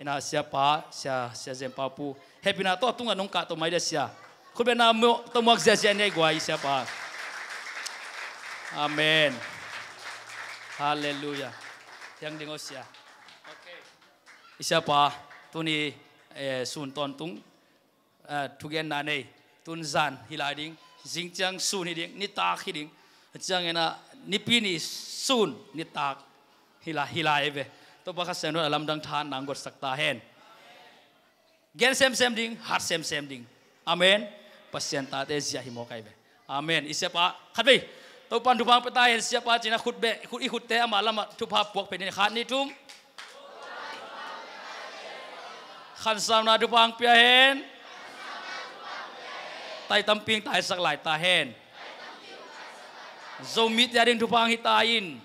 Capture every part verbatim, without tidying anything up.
Ina siapa, sia, sia Zen Pau Pu. Hehpihna tawh tungah nong kahto mai dia sia. Khutbetna tawh muak ziahziah ni a i guai siapa. Amen. Halleluiah. Hiang ding aw sia. I siapa, tuni, eh, sun tawntung, eh, thugenna nei. Tun zan hi lai ding, zing ciang sun hi ding, nitak hi ding. Ciangin ah nipi ni sun nitak hi lai, hi lai ve. Topa Kha Siangtho in a lamdang tha nang guatsak ta hen. Gen semsem ding, hat semsem ding. Amen. Pasian tate ziah hi mawk ai ve. Amen. I siapa khat vei. Topan thupha pia ta hen, siapa cina khut beh, khut, i khutte ama lamah thupha puak pia ni khat ni thum. Khansauna thupha pia hen. Tai tamping taisak lai ta hen. Zomi te a ding thupha hi ta in.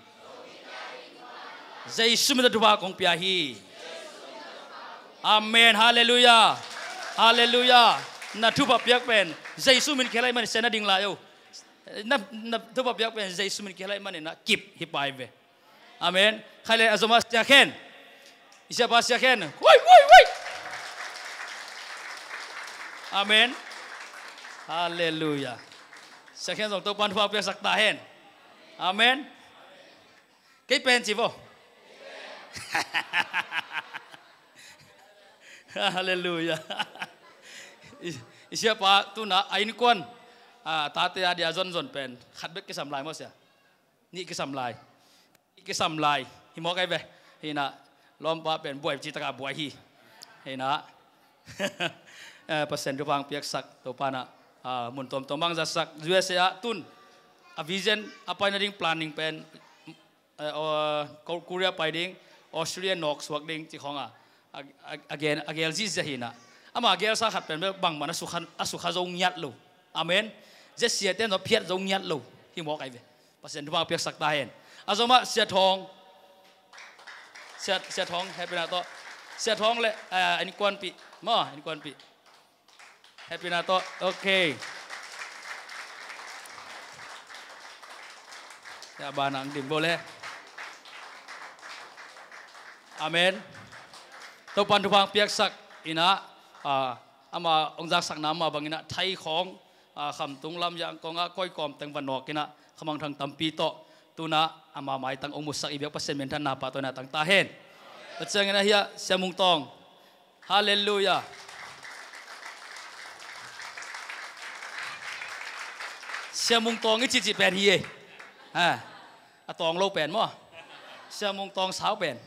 Jesu min a thupha kong pia hi. Amen. Halleluiah. Halleluiah. Na thupha piak pen Jesu min khel ai man sen a ding lai o. Na, na thupha piak pen Jesu min khel ai man na kip hi pai ve. Amen. Khai le a zoma sia khen. I siapa sia khen. Hui, hui, hui. Amen. Halleluiah. Sia khen zong Topan thupha piaksak ta hen. Amen. Kei pen ci vo. Halleluiah. I, i siapa tuna a innkuan, a, tate a dia zonzon pen khat bek kisam lai maw sia? Nih kisam lai. Nih kisam lai. Hi mawk ai ve. Hina lawmpa pen buai citaka buai hi. Hina, eh, Pasian thupha piaksak Topa na, a, mun tuamtuam bang zatsak. U S A ah tun a vision a paina ding planning pen, eh, aw, Ko-, Korea pai ding, Australia nawk suak ding ci khawng a, a, a, a gen, a gel zizia hi na. Ama a gelsa khat pen bel bangman a sukha, a sukha zo ngiat lo. Amen. Zia siate nawh phiat zo ngiat lo. Hi mawk ai ve. Pasian thupha piaksak ta hen. A zoma sia Thawng. Sia, sia Thawng, hehpihna tawh. Sia Thawng le, eh, innkuanpih. Maw, innkuanpih. Hehpihna tawh. Ok. Ya, banah ang dim bo le. Amen. Topan thupha piaksak ina, ah, ama ong zaksakna ama bang ina Thai khawng, ah, Khamtung lam Yangon ah koi kawm teng va nawk ina Khamangthang tampi tawh tuna ama maitang ong musak i biak Pasian minthanna pahtawi na tang ta hen. Pasian ina hia Sia Mung Tawng. Halleluiah. Sia Mung Tawng i cihcih pen hi e. Ha. A tawng lo pen maw? Sia Mung Tawng sau pen.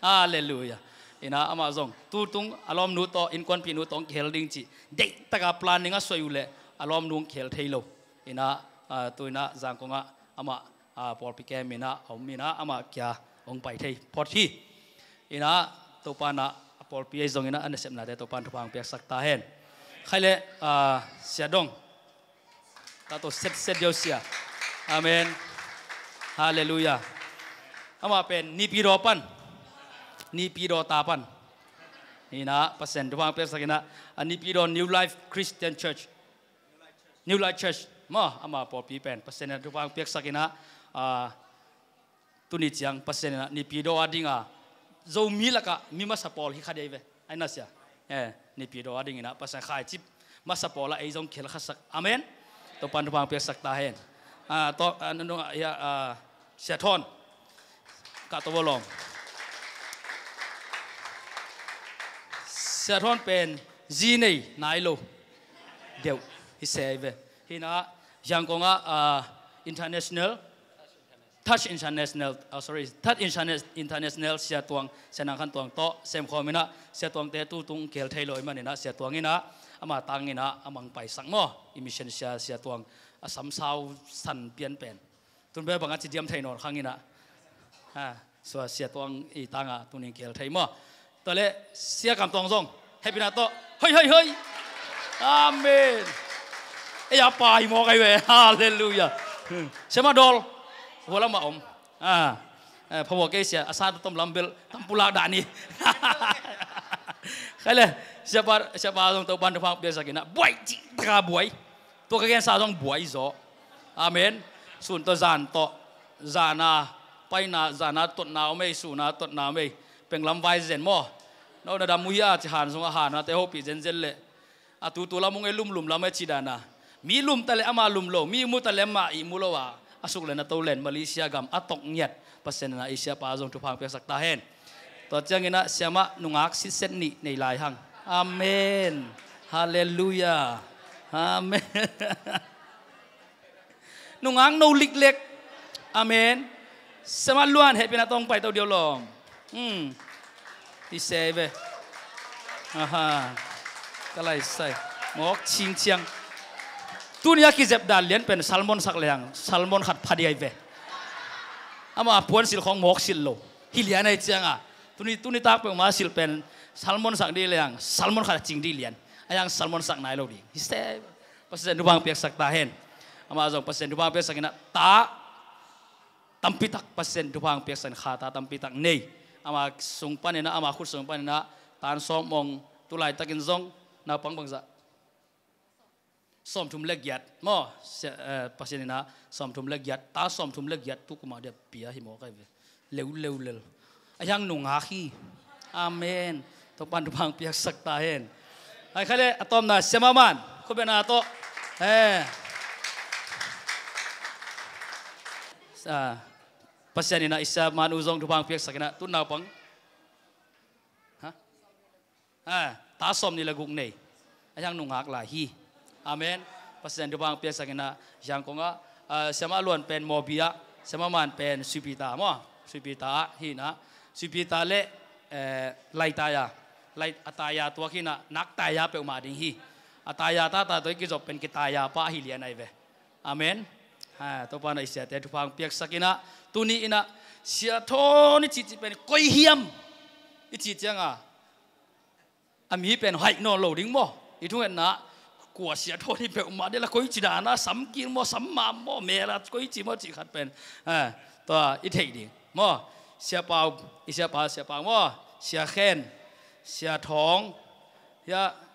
Halleluiah. Ina ama zong tutung a lawmnu tawh innkuanpihnu tawh ong kihel ding cih deihtaka planning a suai uh leh a lawmnu ong kihel thei lo. Ina, ah, tu ina Zangkong ah ama, ah, pawlpi kem ina a om ina ama kia ong pai thei phot hi. Ina Topa na a pawlpi ei zong ina a nasepnate Topan thupha piaksak ta hen. Khai le, ah, Sia Dong. Tato set set deuh sia. Amen. Halleluiah. Ama pen Nipi daw pan. Nipi daw ta pan. Ina Pasian thupha piaksak ina a Nipi daw New Life Christian Church. New Life Church. Maw, ama pawlpi pen Pasian ina thupha piaksak ina, ah, tuni ciang Pasian ina Nipi daw a dinga Zomi laka mi masa pawl hi kha dei ve. Ai na sia. Eh, Nipi daw a ding ina Pasian khaicip masa pawl a ei zong kihel khasak. Amen. Topan thupha piaksak ta hen. Ah, to, ah, nung, ah, ya, ah, Sia Thawn. Ka to bolong. Sia Thawn pen zi nei nai lo. Deuh. Hi se ve. Hina Yangon ah, ah, international Touch International, ah, sorry, Touch Interna-, International Sia Tuang, Sia Nang Khan Tuang tawh semkhawm ina Sia Tuangte tutung kihel thei lo i man ina Sia Tuang ina ama tang ina a mang paisak maw, i mission sia, Sia Tuang a samsau san pian pen. Tun bel bang a ci diam thei nawn khang ina. Ha, sua Sia Tuang i tanga tuning kihel thei maw. Tua le Sia Kam Tuang zong hehpihna tawh. Hoi, hoi, hoi. Amen. Ei a pa hi mawk ai ve. Halleluiah. Sia Ma Dawl. Hua lamah om. Ah. Eh, pha vua kei sia a sa tom lam bel tam pulak dah ni. Khai le Sia Pa, Sia Pa zong Topan thupha piaksak ina buai cih taka buai. Tua ka gensa zong buai zaw. Amen. Sun tawh zan tawh, zana paina, zana totna om ei, suna totna om ei. Penglam vai zen maw. No na dam uh hi a ci han zong a han a te hopih zenzen leh. A tutu lam ung e lumlum lam e ci dana. Mi lum ta leh ama lum lo, mi mu ta leh ama ih mu lo a. A suk le na to len Malaysia gam a tok ngiat. Pasian in a i siapa zong thupha piaksak ta hen. Tua ciangin a siamah nungak sitset nih nei lai hang. Amen. Halleluia. Amen. Nungak no liklek. Amen. Siamah luan hehpihna tawh hong paito diau lawm. Hmm. I sei ve. Aha. Ka lai sai. Mawk cingciang. Tuni a kizep dan lian pen salmon sak leng salmon khat pha diai ve. Ama puan silh khawng mawk silh lo. Hi lian ai cianga. Tuni, tuni tak peuhmah silh pen salmon sak dih leng salmon khat a cing dih lian. A yang salmon sak nai lo ding. Hi sei ve. Pasian thupha piaksak ta hen. Ama zong Pasian thupha piaksak inah ta tampitak Pasian thupha piaksak in kha ta tampitak nei. Ama sung paninah, ama khut sung paninah tan sawm ong tu laitakin zong naupang bangzah. Sawmthum le giat maw? Pasian inah sawmthum le giat, ta sawmthum le giat tu kuma dia pia hi maw kai ve. Leu leu lel. A hiang nungak hi. Amen. Topan thupha piaksak ta hen. Ai kha le a tawmna siamah man khubena tawh. Pasian inah i siamah nu zong thupha piaksak inah tu naupang. Ha? Ta sawm nih le guk nei. A hiang nungak lai hi. Amen. Pasian thupha piaksak inah hiang kongah siamah luan pen mawbia, siamah man pen suipita maw? Suipita ah hinah suipita le laitaya, a taya tuak hinah nak taya peuhmah ding hi. A taya tata tawh i kizop pen kitaya pah hi lian ai ve. Amen. Topa na i siate thupha piaksak inah tuni inah sia thawn i cihcih pen koi hiam i cih cianga a mi pen haih nawn lo ding maw? I thungetna kua sia thawn hi peuhmah dela koi ci dana samkil maw, sammam maw, mela koi ci maw cih khat pen tua i theih ding maw? Siapau, i siapa siapau maw? Sia khen, sia thawng,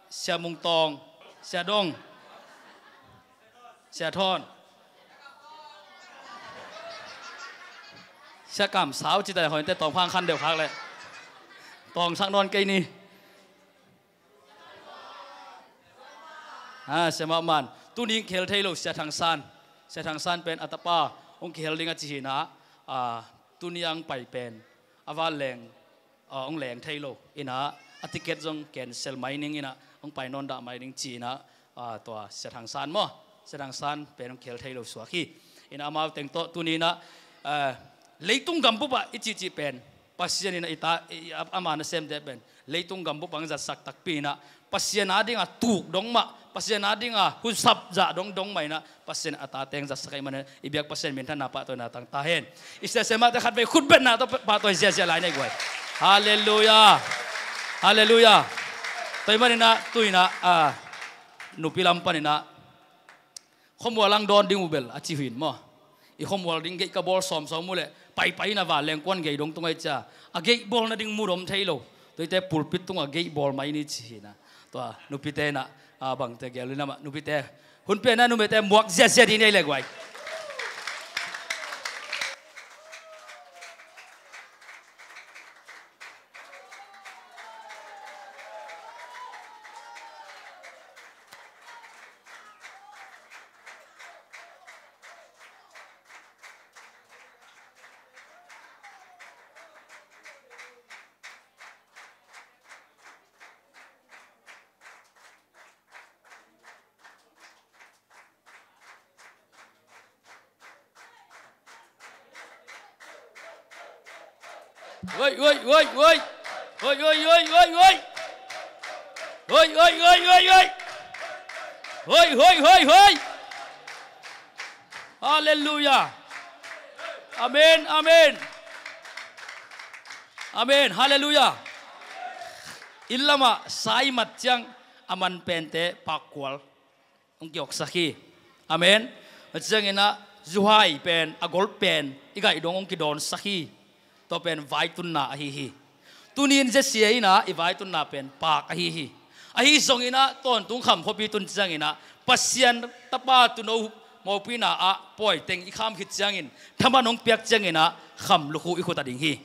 sia mungtawng, sia dong, sia thawn, sia kamsau cita hointe tawngphang khan deuh khak leh tawngsak nawn kei ni. Siamah man tuni hong kihel thei lo sia thangsan. Sia thangsan pen a tapa hong kihel ding a ci hinah tuni a hong pai pen a van leng hong leng thei lo inah a ticket zong cancel mai ning inah hong pai nawn dah mai ning ci inah tua sia thangsan maw? Sia thangsan pen hong kihel thei lo suak hi. Inah amau teng tawh tuni inah leitung gambup ah i cihcih pen Pasian inah i ta ama nasemte pen leitung gambup ah hong zatsak takpi inah Pasian a dingah tuk dong mah, Pasian a dingah hunsap zah dong dong mah inah Pasian a tate hong zatsak ahih manin i biak Pasian minthanna pahtawina tang ta hen. I siasia mahte khatvei khutbetna tawh pahtawi ziazia lai nei guai. Halleluia. Halleluia. Tua ahih maninah tu inah nupi lam paninah khuamual ang dawn ding uh bel a ci huin maw? I khuamual ding geih ka bawl sawmsawm uh leh paipai inah vanleng kuan gei dong tung ai cia a geih bawl nading mut om thei lo. Tuite pulpit tungah geih bawl mai ni ci hinah tua nupite inah bangte gel inah mah nupite hun pianah numehte muak ziazia dih ni ei le guai. Oi, oi, oi, oi. Oi, oi, oi, oi, oi. Oi, oi, oi, oi, oi. Oi, oi, oi, oi. Halleluia. Amen, amen. Amen, halleluia. Inn lamah sa i mat ciang a man pente pakkual hong kiawksak hi. Amen. A cianginah zuhai pen a gol pen i gaih dong hong kidawnsak hi. Tua pen vaitunna ahi hi. Tunin zesia inah i vaitunna pen paak ahi hi. Ahi zonginah tawntung kham khuapi tun cianginah Pasian tapa tuuno mawpuina ah pawi teng i kham khit ciangin thaman hong piak cianginah kham lukhu i khut a ding hi.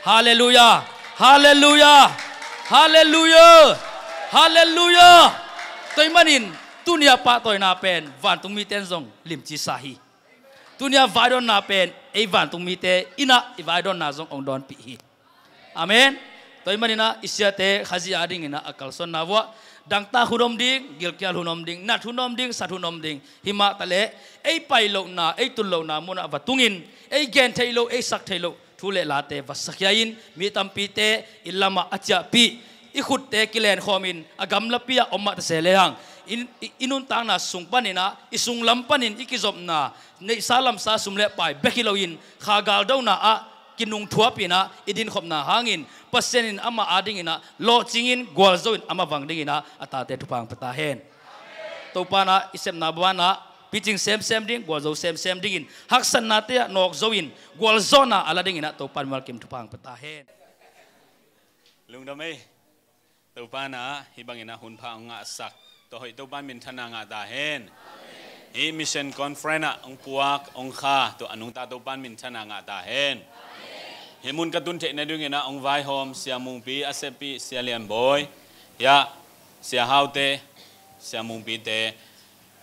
Halleluia. Halleluia. Halleluiah. Halleluiah. Tua ahih manin tuni-a pahtawina pen vantung mite in zong limci sa hi. Tuni-a vaidawnna pen ei vantung mite in ah i vaidawnna zong hong dawnpih hi. Amen. Tua ahih manin ah i siate Khazih adingin ah a kalsuanna vuah dangtak hun om ding, gilkial hun om ding, nat hun om ding, sat hun om ding. Himah taleh ei pai lohna, ei tun lohna munah va tungin, ei gen theih loh, ei sak theih loh thu le late va sakhia in, mi tampite i lamah a ciahpih, i khutte kilenkhawmin a gamlapi-ah om mah ta se lehang, i, i, i nuntakna sung panin ah, i sunglam panin i kizopna neihsa lamsa sum le pai bek hi loin, kha galdona ah kinungthuapin ah i dinkhopna hangin Pasian in amah adingin ah lawhcingin gualzo in amah vang dingin ah a tate thupha hong pia ta hen. Topa in ah i sepna banah picing semsem ding, gualzo semsem dingin, haksatnate ah nawkzo in gualzawhna a la dingin ah Topa in mualkim thupha hong pia ta hen. Lungdam ei. Topa in ah hih bangin ah hun pha hong ngahsak, tua hoih Topa in minthanna ngah ta hen. Hih Mission Conference ah hong puak hong kha, tua a nungta Topa in minthanna ngah ta hen. Hih mun ka tun theih nadingin ah hong vaihawm Sia Mungpi, a seppih Sia Lian Bawi, hiah Sia Haute, Sia Mungpite,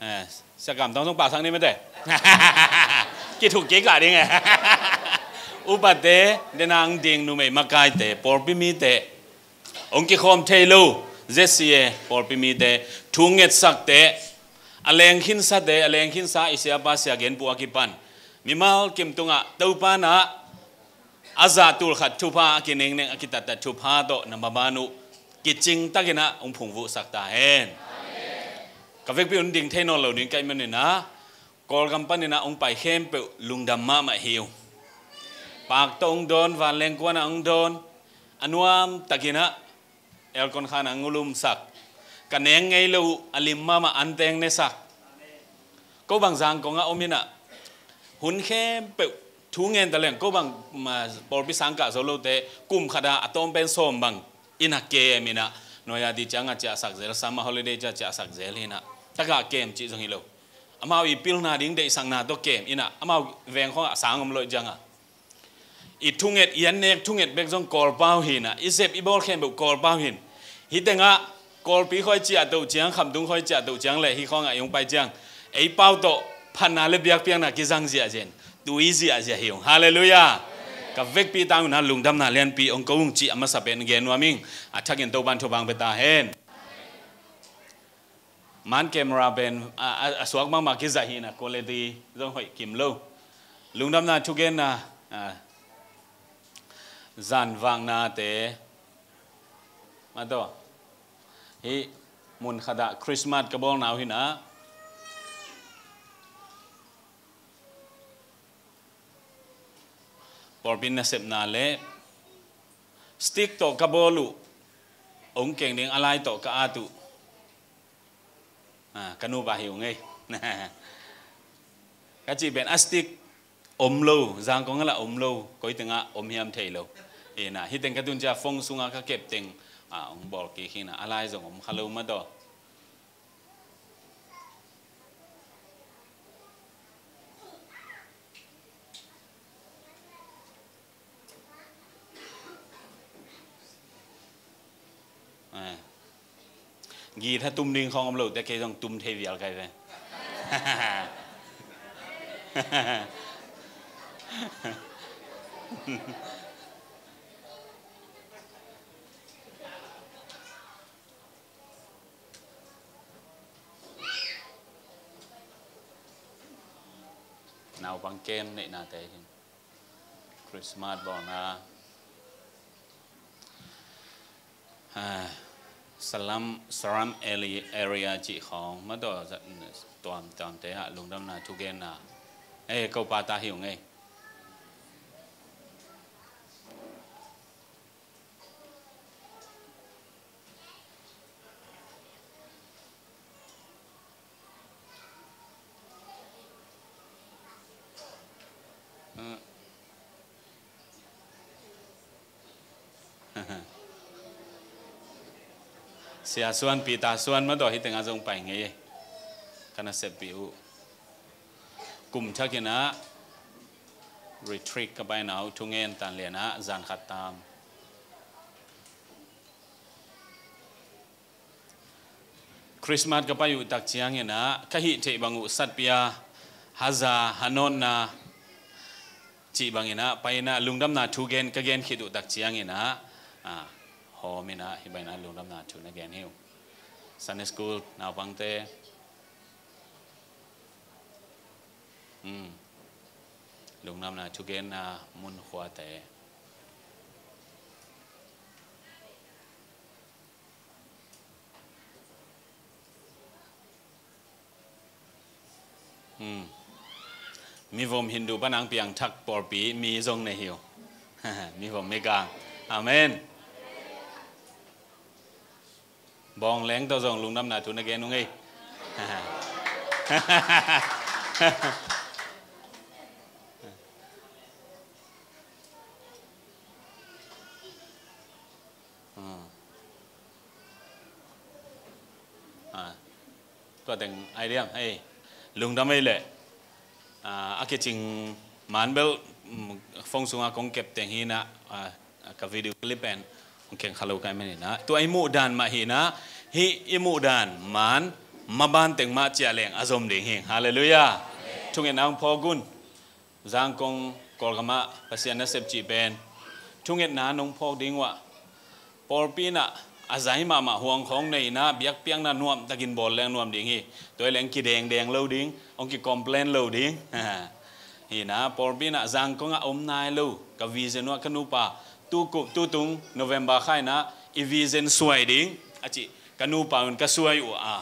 eh, Sia Kam Thawng zong pahsak ni mate. Kithuk kik a ding eh. Upate, dena hong ding numei makaite, pawlpi mite, hong kikhawm thei lo Z C A pawlpi mite, thu ngetsakte, a leng khinsate, a leng khinsa i siapa Sia Gen Pu a kipan mimal kim tungah Topa in ah a zah tul khat thupha, a kinengneng, a kitatta thupha tawh na maban uh kicing takin ah hong phungvuhsak ta hen. Ka vekpi un ding thei nawn lo ding ka hih manin ah, Kawlgam panin ah hong pai khempeuh lungdam mahmah hi uh. Paak tawh hong dawn, vanleng kuan ah hong dawn, a nuam takin ah aircon khan ah hong lumsak, ka neng ngei lo uh a lim mahmah anteng nesak. Ko bang Zangkong ah om in ah, hun khempeuh thu ngen ta leng, ko bang, ma, pawlpi sang kah zo lote kum khat ah a tawm pen sawm bang inn ah kem in ah, nuai-a ding ciang a ciahsak zel, summer holiday ciah ciahsak zel hi in ah, tagah kem cih zong hi lo. Amau i pilna ding deihsakna tawh kem in ah, amau veng khawng ah sang om lo hi ciang a, i thunget, i annek thunget bek zong Kawlpau hi in ah, i zep i bawl khempeuh Kawlpau hi in. Hih tengah Kawlpi khawi ciahtoh ciang, Khamtung khawi ciahtoh ciang le hih khawng ah i hong pai ciang, ei pau tawh phatna le biakpiakna kizang ziahziah in, tui ziahziah hi ung. Halleluiah. Ka vekpi tang un ah lungdamna lianpi hong ko ung cih a masa pen gen nuam ing. A thakin Topa in thupha hong pia ta hen. Man camera pen a, a, a suak mahmah kizah hi in ah, quality zong hoih kim lo. Lungdamna thugenna, a, zanvaknate, mah tawh, hih mun khat ah Christmas ka bawlna uh hi in ah, pawlpi nasepna le stick tawh ka bawl uh, hong keng ding a lai tawh ka at uh, a, ka nupa hi ung ei. Ka cih pen a stick om lo, Zangkong ah lah om lo, koi tengah om hiam thei lo. Hi in ah, hih teng ka tun ciang phone sungah ka kep teng, a, hong bawl kik hi in ah, a lai zong om kha lo mah tawh. Eh. Guitar tum ding khawng om lo teh kei zong tum thei vial kai ve. Naupang kem neihnate hi. Christmas bawlna, ah, slum, slum alley area cih khawng mah tawh, tuamtuamte ah lungdamna thugenna. Eh, ko pa ta hi ung ei. Sia Suan, Peter Suan mah tawh hih tengah zong pai ngei. Ka naseppih uh. Kum thakin ah retreat ka paina uh, thungen tan lian ah zan khat tam. Christmas ka pai uh tak ciangin ah ka hih theih bang uh satpia, haza, hanotna cih bangin ah pai in ah lungdamna thu gen ka gen khit uh tak ciangin ah, ah, hawm in ah hih bangin ah lungdamna thu na gen hi uh. Sunday school naupangte, um, lungdamna thu genna mun khuate. Hmm. Mivom Hindu pan ang piangthak pawlpi mi zong nei hi uh. Mivom mikang. Amen. Bawng leng tawh zong lungdamna thu na gen uh ngei. Ah. Ah. Tua teng ai diam, hei. Lungdam ei leh. Ah, a kicing man bel, mm, phone sunga kong kep teng hi na, ah, ka video clip en hong keng kha lo kai mani na. Tua i muh dan mah hi na, hih i muh dan man maban teng mah ciah leng a zom ding hi. Halleluiah. Thungetna hong phawk un. Zangkong Kawlgam ah Pasian nasep cih pen thungetna nong phawk ding uh ah, pawlpi in ah a zai mahmah huang khawng nei in ah biakpiakna nuamtakin bawl leng nuam ding hi. Tua hi leng kidengdeng lo ding, hong ki-complain lo ding. Hi na, pawlpi in ah Zangkong ah om nai lo ka vision uh ah ka nupa, tu kup, tu tung November kha in ah i vision suai ding a cih ka nupa un ka suai uh ah,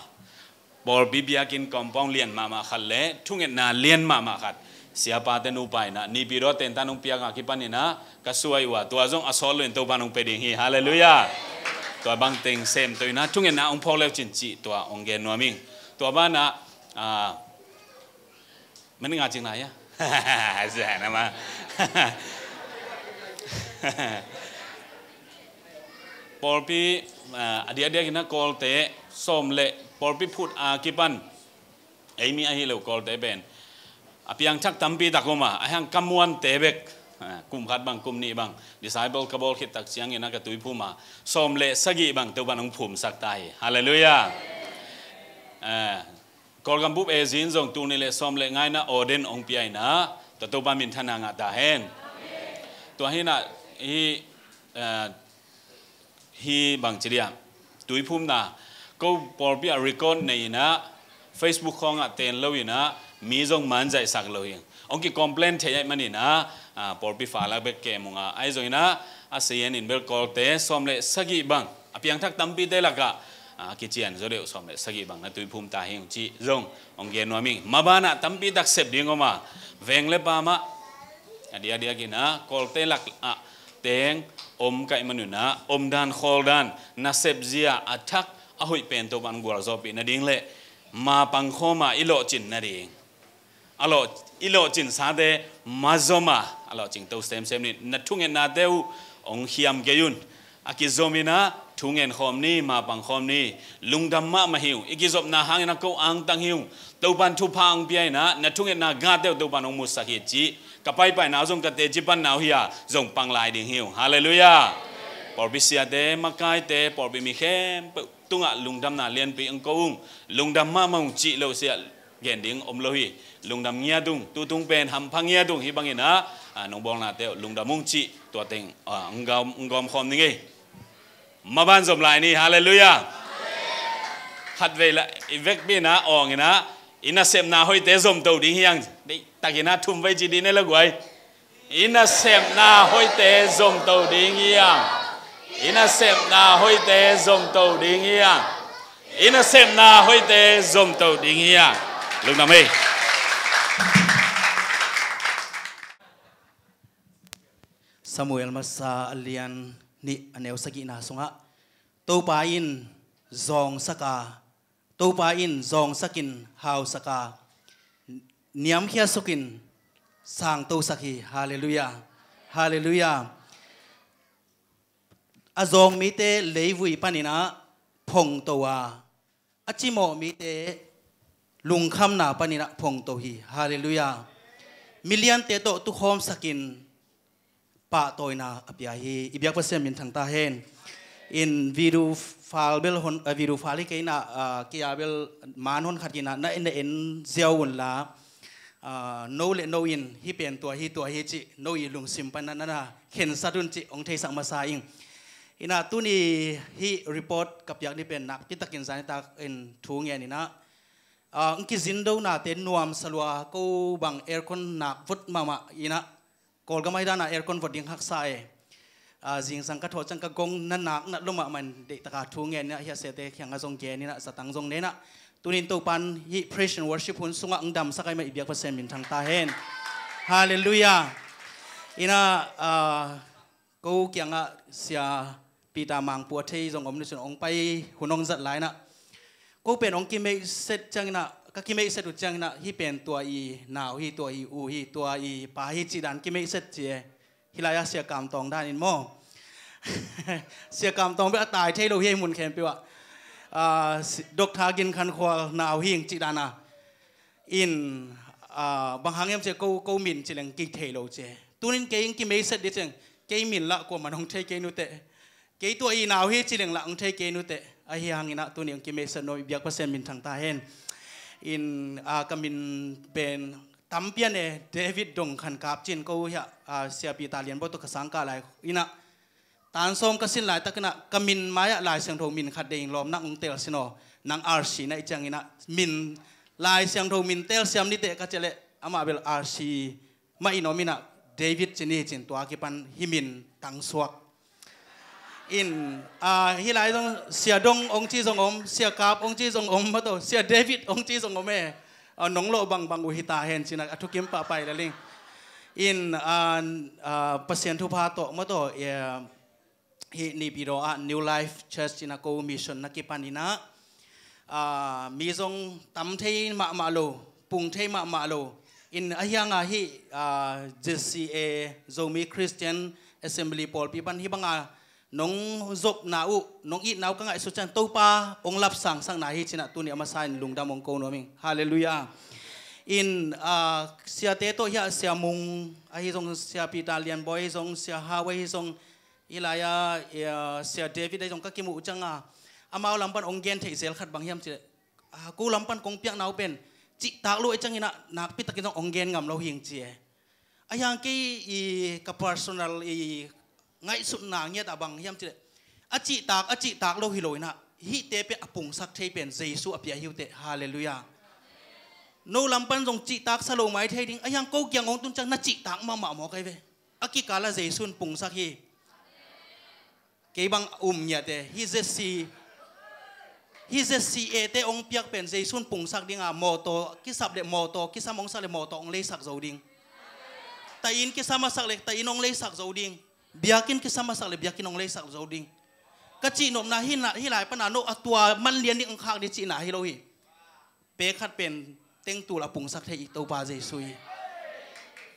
pawlpi biakinn compound lian mahmah khat le thungetna lian mahmah khat, siapate nupa in ah Naypyidaw tentan hong piak a kipan in ah ka suai uh ah, tua zong a sawt lo in Topan hong pia ding hi. Halleluiah. Tua bang teng semto in ah thungetna hong phawk leu cin cih tua hong gen nuam ing. Tua ban ah, ah, man nga cing lai a. Zan ama. Pawlpi, ah, a diakdiak in ah Kawlte sawm le, pawlpi phut a kipan, ei mi ahi lo Kawlte pen a piangthak tampi tak om a, a hiang ka muante bek, ah, kum khat bang, kum nih bang, disciple ka bawl khit tak ciangin ah ka tuiphum a sawm le sagih bang Topan hong phumsak ta hi. Halleluiah. Ah, Kawlgam bup A Z in zong tul nih le sawm le nga in ah ordain hong pia in ah, tua Topa minthanna ngah ta hen. Tua hi in ah, hi, ah, hi bang ci diam, tuiphumna, ko pawlpi ah record nei in ah, Facebook khawng ah ten lo in ah, mi zong man zaihsak lo hi. Hong ki-complain thei ahih manin ah, ah, pawlpi fa lak bek kem ung a, ahi zongin ah, a sian in bel Kawlte sawm le sagih bang, a piangthak tampite lakah, ah, kician zaw deuh sawm le sagih bang na tuiphum ta hi ung cih zong hong gen nuam ing. Maban ah tampi tak sep ding om a, veng le pam ah, a diakdiak in ah Kawlte lak ah teng om ka hih man un ah, omdan khawldan, nasep zia a thak a hoih pen Topan gualzawhpih nading le mapang khawm a i lawhcin nading, a lawh, i lawhcinsate mazom a, a lawhcingto semsem ni. Na thungetnate uh hong khiam kei un. A kizom in ah thungen khawm ni, mapang khawm ni. Lungdam mahmah hi ung. I kizopna hangin ah ko angtang hi ung. Topan thupha hong pia in ah, na thungetna gate uh Topan hong musak hi cih ka paipaina uh zong, ka teci panna uh hi a, zong pang lai ding hi ung. Halleluiah. Pawlpi siate, makaite, pawlpi mi khempeuh tungah lungdamna lianpi hong ko ung. Lungdam mahmah ung cih lo siah gen ding om lo hi. Lungdam ngiat ung. Tutung pen hampha ngiat ung. Hih bangin ah, ah, nong bawlnate uh lungdam ung cih tua teng, ah, hong gawm, hong gawm khawm ning ei. Maban zom lai ni. Halleluiah. Khatvei la i vekpi in ah awng in ah, i nasepna hoihte zomto ding hi hang. Deihtakin ah thum vei ci dih ne la guai. I nasepna hoihte zomto ding hi hang. I nasepna hoihte zomto ding hi hang. I nasepna hoihte zomto ding hi hang. Lungdam ei. Samuel masa a lian nih a neu sagihna sungah, Topa in zawngsak a, Topa in zawngsak in hausak a, niamkhia suk in sangtosak hi. Halleluiah. Halleluiah. A zawng mite leivui panin ah phongto a, a cimawh mite lungkhamna panin ah phongto hi. Halleluiah. Miliante tawh tukhawmsak in pahtawina a pia hi. I biak Pasian minthang ta hen. In video file bel hon, a video file hi kei inah, a, kei a bel man hon khat inah na, na en ziau unla, a, no le no in hih pen tua hi, tua hi cih no i lungsim pan na, na, na khensat un cih hong theisak masa ing. Inah tuni hih report ka piak ni pen nakpi takin zan nitak in thu ngen inah, a, hong kizin do nate nuamsa lua, ko bang aircon nak vot mahmah inah, Kawlgam ahi dana aircon vot ding haksa e. A, zingsang ka thawh ciang ka gong na nak nat lo mahmah in deihtaka thu ngen inah, hih a siate kiangah zong gen inah, zatang zong ne inah. Tunin Topan hih praise and worship hun sungah hong damsak ahih mah i biak Pasian min thang ta hen. Halleluiah. Inah, a, ko kiangah Sia Peter Mangpu a thei zong om ni cin hong pai hun hong zat lai inah, ko pen hong kimeihset ciang inah, ka kimeihset uh ciang inah, hih pen tua i nau hi, tua i u hi, tua i pa hi cih dan kimeihset ci e. Hih lai-ah Sia Kam Tawng dan in maw? Sia Kam Tawng bel a tai thei lo hi, hih mun khempeuh ah. A, si-, Doctor Gin Khan Khual nau hi ing cih dan a. In, a, bang hang hiam ci e, ko, ko min ci leng kithei lo ci e. Tunin kei in kimeihset dih ciang, kei min lah kuaman hong thei kei nuteh. Kei tua i nau hi ci leng lah hong thei kei nuteh. Ahi hang inah tuni hong kimeihset nuam i biak Pasian min thang ta hen. In, a, ka min pen tampian e, David Dong Khan Kap cin, ko hiah, a, Sia Peter Lian Bawi tawh ka sangkah lai inah, tan sawm ka sin laitak inah ka min mai-ah Lai Siangtho min khat deih in lawm, nang hong telsiam aw, nang R C na hih ciang inah min, Lai Siangtho min telsiam niteh ka cih leh, amah bel R C mah in om inah, David ci ni cin, tua kipan hih min tangsuak. In, a, hih lai zong Sia Dong hong ci zong om, Sia Kap hong ci zong om, maw taw, Sia David hong ci zong om e. A, nong lawh bangbang uh hi ta hen ci inah a thukim pahpah hi lel ing. In, a, a, Pasian thupha tawh, maw taw, e, hih Naypyidaw ah New Life Church ci inah ko mission na kipan inah, a, mi zong tam thei mahmah lo, pung thei mahmah lo. In ahi hanga hih, a, Z C A, Zomi Christian Assembly pawlpi pan hih banga nong zopna uh, nong itna uh ka ngaihsut ciang Topa hong lapsangsakna hi ci inah tuni a masa in lungdam hong ko nuam ing. Halleluiah. In, a, siate tawh hiah Sia Mung ahi zong, Sia Peter Lian Bawi ahi zong, Sia Hau ahi zong, hih lai-ah, e, Sia David ahi zong ka kimuh uh cianga, amau lam pan hong gen theih zel khat bang hiam cih leh, a, ko lam pan kong piakna uh pen cihtak lo ahih ciang inah nakpi takin zong hong gen ngam lo hi ing ci e. Ahi hang kei i ka personal i ngaihsutna ngiat ah bang hiam cih leh, a cihtak, a cihtak lo hi lo inah, hihte pen a pungsak thei pen Jesu a pia hi uh teh. Halleluiah. No lam pan zong cihtak sa lo mai thei ding, ahi hang ko kiang hong tun ciang na cihtak mahmah mawk ahi ve. A kikal ah Jesu in pungsak hi. Kei bang um ngiate, hih Z C, hih Z C A te hong piak pen Jesu in pungsak dinga, mawtaw kisap le mawtaw kisam hong sak le mawtaw hong leisak zo ding. Taih inn kisam a sak le taih inn hong leisak zo ding. Biakinn kisam a sak le biakinn hong leisak zo ding. Ka cihnopna hih na, hih lai pana no a tua man lian ding hong khak ding cihna hi lo hi. Pek khat pen tengtul a pungsak thei i Topa Jesu hi.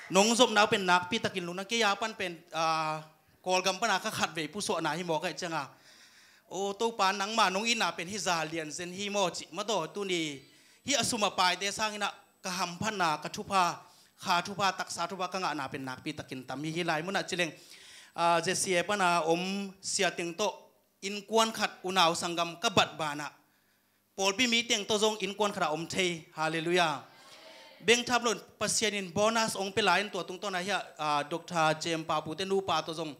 Nong zopna uh pen nakpi takin lungdam, kei a pan pen, a, Kawlgam pana ka khatvei pusuahna hi mawk ahih cianga, aw Topa, nangma nong itna pen hih za lian zen hi maw cih, maw taw, tuni hih a sum a paite sang inah ka hamphatna, ka thupha, kha thupha, taksa thupha ka ngahna pen nakpi takin tam hi. Hih lai munah ci leng, a, Z C A pana om sia teng tawh innkuan khat unau sanggam ka bat banah, pawlpi mi teng tawh zong innkuan khatah om thei. Halleluiah. Bengthap lo, Pasian in bonus hong pia lai in tua tungtawn ah hiah, a, Doctor Jem Pa Pu te nupa tawh zong,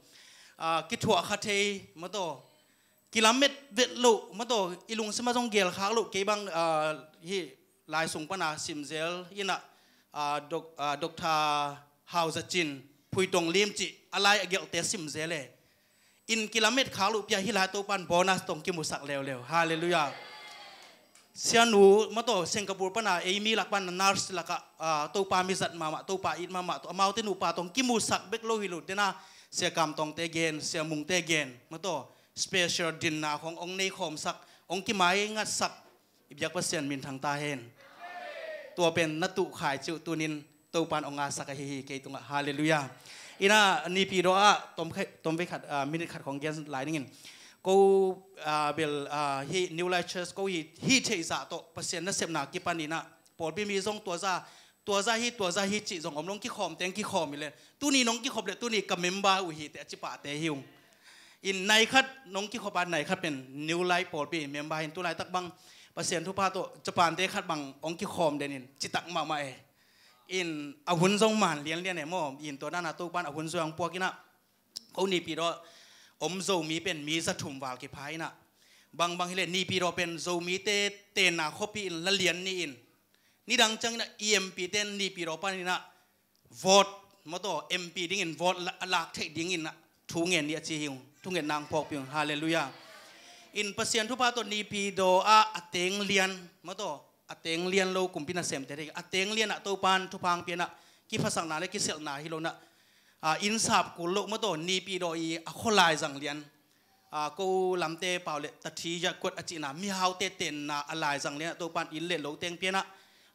a, kithuah kha thei, maw taw, kilamet vet lo, maw taw, i lungsim ah zong gelkhak lo, kei bang, a, hih lai sung pana simzel inah, a, Doc-, a, Doctor Hau Za Cin, Phui Tong Lim cih a lai a gelhte simzel e. In kilamet khak loh pi-a hih lai Topan bonus tawh hong kimusak leuleu. Halleluiah. Sianu, maw taw, Singapore pana ei mi lak pana nurse lakah, ah, Topa mizat mahmah, Topa it mahmah tawh, amaute nupa tawh hong kimusak bek lo hi lo. Dena Sia Kam Tawngte gen, Sia Mungte gen, maw taw, special dinna khawng hong nei khawmsak, hong kimai ngatsak, i biak Pasian minthang ta hen. Tua pen na tuh khai ciuh tunin Topan hong ngahsak ahi hi kei tungah. Halleluiah. Ina nipi daw ah tom khai, tom vei khat, ah, minute khat khawng gen lai ning in. Ko, ah, bel, ah, hih New Life Church ko hih, hih theih zah tawh Pasian nasepna kipan inah pawlpi mi zong tua zah, tua zah hi, tua zah hi cih zong om lo, hong kikhawm teng kikhawm hi le. Tuni nong kikhop le tuni ka member uh hi teh a ci pahte hi ung. In nai khat nong kikhop a, nai khat pen New Life pawlpi member hi in, tu laitak bang Pasian thupha tawh Japan te khat bang hong kikhawm den in, citak mahmah e. In a hun zong man lianlian e maw. In tua dan a Topa'n a hun zong puak in ah, ko Naypyidaw om Zomi pen mi za thum val kipha in ah, bangbang hileh Naypyidaw pen Zomite tenna khuapi in la lian ni in, nidang ciangin ah E M P ten Naypyidaw panin ah vote, maw taw, M P dingin vote la, a lak theih dingin ah thu ngen ni a ci hi ung, thungetna hong phawkpih ung. Halleluiah. In Pasian thupha tawh Naypyidaw ah a teng lian, maw taw, a teng lian lo kumpi nasemte thei, a teng lian ah Topa'n thupha hong pia in ah, kiphatsakna le kiselhna hi lo in ah, a, inn sap kul loh, maw taw, Naypyidaw i a khua laizang lian, a, ko lamte pau le Tathi Yakut a cihna, mihaute tenna a laizang lian ah Topa'n inn le lo teng pia in ah,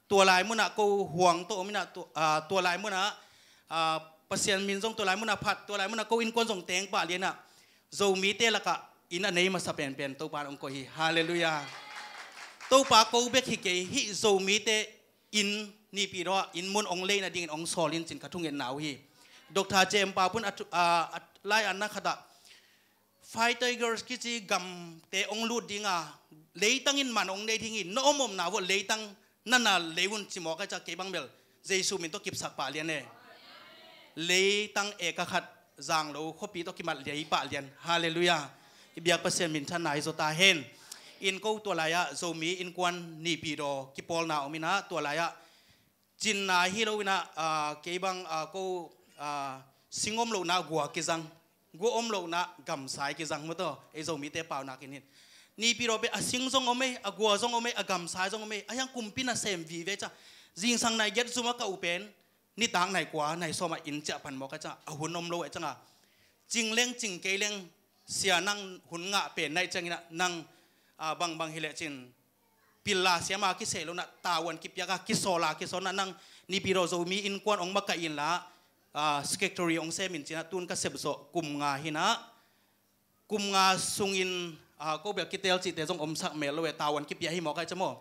tua lai mun ah ko huang tawh om in ah, tua, a, tua lai mun ah, a, Pasian min zong tua lai mun ah phat, tua lai mun ah ko innkuan zong teng pah lian ah, Zomite lakah inn a nei masa penpen Topa'n hong koih hi. Halleluiah. Topa, ko bek hi kei, hih Zomite inn, Naypyidaw ah inn mun hong leina dingin hong sawl in cin ka thungetna uh hi. Doctor Jem Pau Pun a thu-, a, a lai-atna khat ah, Five Tigers kici gamte hong lut ding a, leitang in man hong nei ding hi, na om omna uh ah leitang na na lei un ci mawk a, ciah kei bang bel Jesu min tawh kipsak pah lian e. Leitang eka khat zang lo khuapi tawh kimat lei pah lian. Halleluiah. I biak Pasian minthanna hi zaw ta hen. In ko tua lai-ah Zomi innkuan Naypyidaw kipawlna om in ah, tua lai-ah cinna hi lo in ah, a, kei bang, a, ko, a, sing om lohna gua kizang, gua om lohna gamsa i kizang, maw taw, ei Zomite pau nak in hin. Naypyidaw pen a sing zong om ei, a gua zong om ei, a gamsa zong om ei, a hiang kumpi nasem vive ciah. Zingsang nai giat zum a ka uh pen nitak nai kua, nai sawm ah inn ciah pan mawk a ciah, a hun om lo a ciah a, cing leng cing kei leng, sia nang hun ngah pen na hih ciangin ah nang, a, bangbang hileh cin pil la siam a kiseh lo in ah, tavuan kipiak a kisawl a kisawl in ah, nang Naypyidaw Zomi innkuan hong makaih inla, a, secretary hong sem in ci in ah, tun ka sep zawh kum nga hi in ah, kum nga sungin, a, ko bel kiteel cihte zong omsak mel lo e, tavuan kipia hi mawk a ciah maw.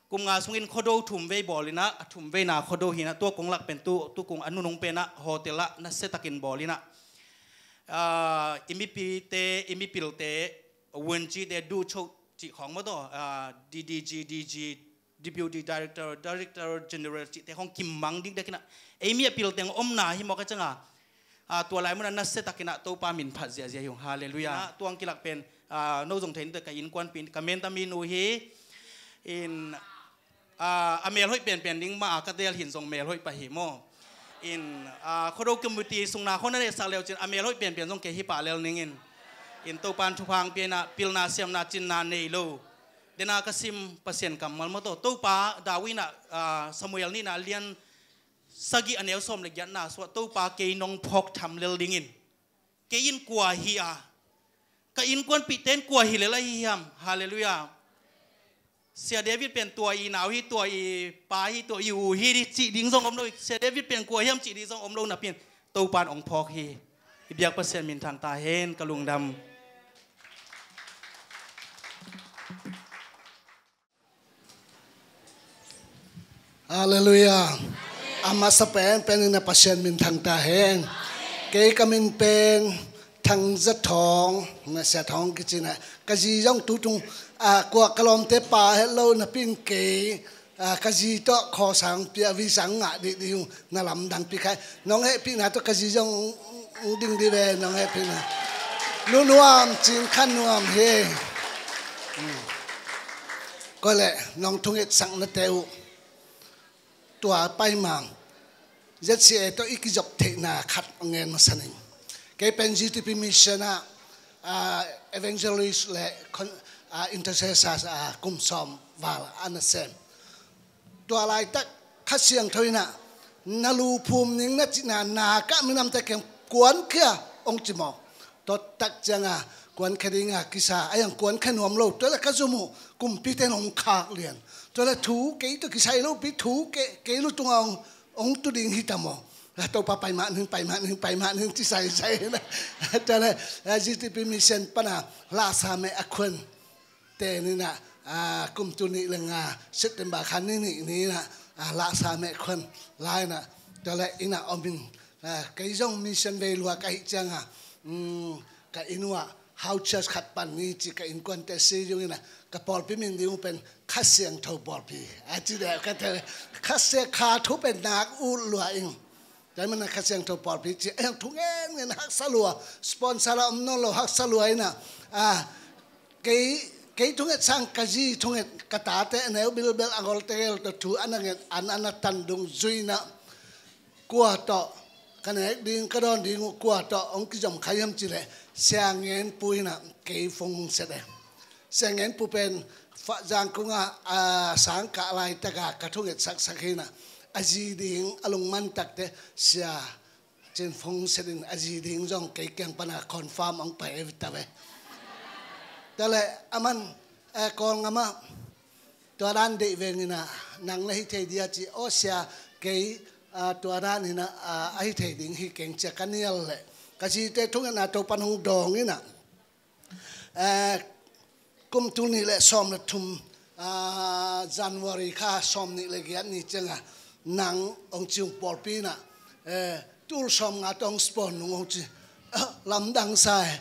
Kum nga sungin Khuado thum vei bawl in ah, a thum veina Khuado hi in ah, tua kong lak pen tu, tu kong a nunung pen ah hotel ah nasia takin bawl in ah, a, i mipite, i mipilte, wunci te, duh choh cih khawng, maw taw, a, D D G, D G, Deputy Director, Director General cihte khawng kimang dikdek in ah, ei mi a pil teng omna hi mawk a ciah a, a, tua lai mun ah nasia takin ah Topa min phat ziahziah hi ung. Halleluiah. Tua hong kilak pen, a, no zong thei ni teh, ka innkuanpih, ka menta minu hi. In, a, a melhoih penpen ding mah a ka teel hin zong melhoih pah hi maw. In, a, Khuado committee sungna khawng na neihsak le uh cin a melhoih penpen zong kei hi pah lel ning in. In Topa'n thupha hong pia in ah, pilna siamna cinna nei lo. Dena ka sim Pasian kammal, maw taw, Topa, David in ah, a, Samuel nihna lian sagih a neu sawm le giatna sungah, Topa, kei nong phawk tham lel dingin kei in kua hi a, ka innkuanpihte in kua hi lel ahi hiam? Halleluiah. Sia David pen tua i nau hi, tua i pa hi, tua i u hi, ding cih ding zong om lo. Sia David pen kua hiam cih ding zong om lo napi in Topa'n hong phawk hi. I biak Pasian minthang ta hen, ka lungdam. Halleluiah. A masa penpen in a Pasian minthang ta hen. Kei ka min pen Thang Za Thawng, na Sia Thawng kici in a, ka zi zong tutung, a, kua ka lawmte pa het lo napi in kei, a, ka zi tawh khawsang pia, visa ngah dihdih uh, na lamdang pi khai. Nong hehpihna tawh ka zi zong ding dih ve, nong hehpihna. Lu nuam, cin khan nuam hi. Koi leh nong thungetsaknate uh tua paimang Z C A tawh i kizop theihna khat ngen masa ning. Kei pen Z T P Mission ah, ah, evangelist le con-, ah, intercessor, ah, kum sawm val a na sem. Tua laitak Kha Siangtho in a, na lu phum ning na cihna, na kah minamte kiang kuankhia hong ci maw. Tua tak ciang a kuankhia ding a kisa, a yang kuankhia nuam lo. Tua leh ka zum uh kumpite in hong khak lian. Tua leh thu kei tawh kisai lopi, thu kei, kei lu tungah hong, hong tu ding hi ta maw. Topa pai mah ning, pai mah ning, pai mah ning ci saisai in a. Tua leh Z T P Mission pan a Lahsa Meh a khuan te ni in a, a, kum tul nih le nga September kha ni nih ni in a, a, Lahsa Meh khuan lai in a, tua leh inn ah om in, a, kei zong mission vei lua ka hih ciang a, um, ka inn uh ah, house church khat pan ni ci ka innkuante si ding ina, ka pawlpi min ding uh pen Kha Siangtho pawlpi a ci deuh ka teu. Kha Siang, kha thu pen nak ut lua ing. Tua hi mana Kha Siangtho pawlpi ci a, thu ngen ngen haksa lua, sponsor a om nawn lo haksa lua ina, a, kei, kei thunget sang ka zi thunget, ka tate a neu bilbel a golte gel tawh thu a na nget, an a na tan dungzui ina, kua tawh ka nek ding, ka dawn ding uh kua tawh hong kizom kha hiam cih leh Sia Ngen Pu ina kei phone set e. Sia Ngen Pu pen Fa Zangkung ah, a, sangkah laitak a ka thunget saksak hi ina, a zi ding a lungman takte Sia cin phone set in a zi ding zong kei kiang pan a confirm hong pai e, vita ve. Tua leh aman, eh, Kawlngam ah tua dan deih veng ina, nang na hi thei dia ci, aw Sia, kei, ah, tua dan ina, ah, a hi thei ding hi keng ci a ka nial leh ka zite thungetna Topan hong dawng ina, eh, kum tul nih le sawm le thum, ah, January kha sawm nih le giat ni ciang a nang hong ci ung pawlpi ina, eh, tul sawm nga tawh hong spon nung hong ci. Ah, lamdang sa e.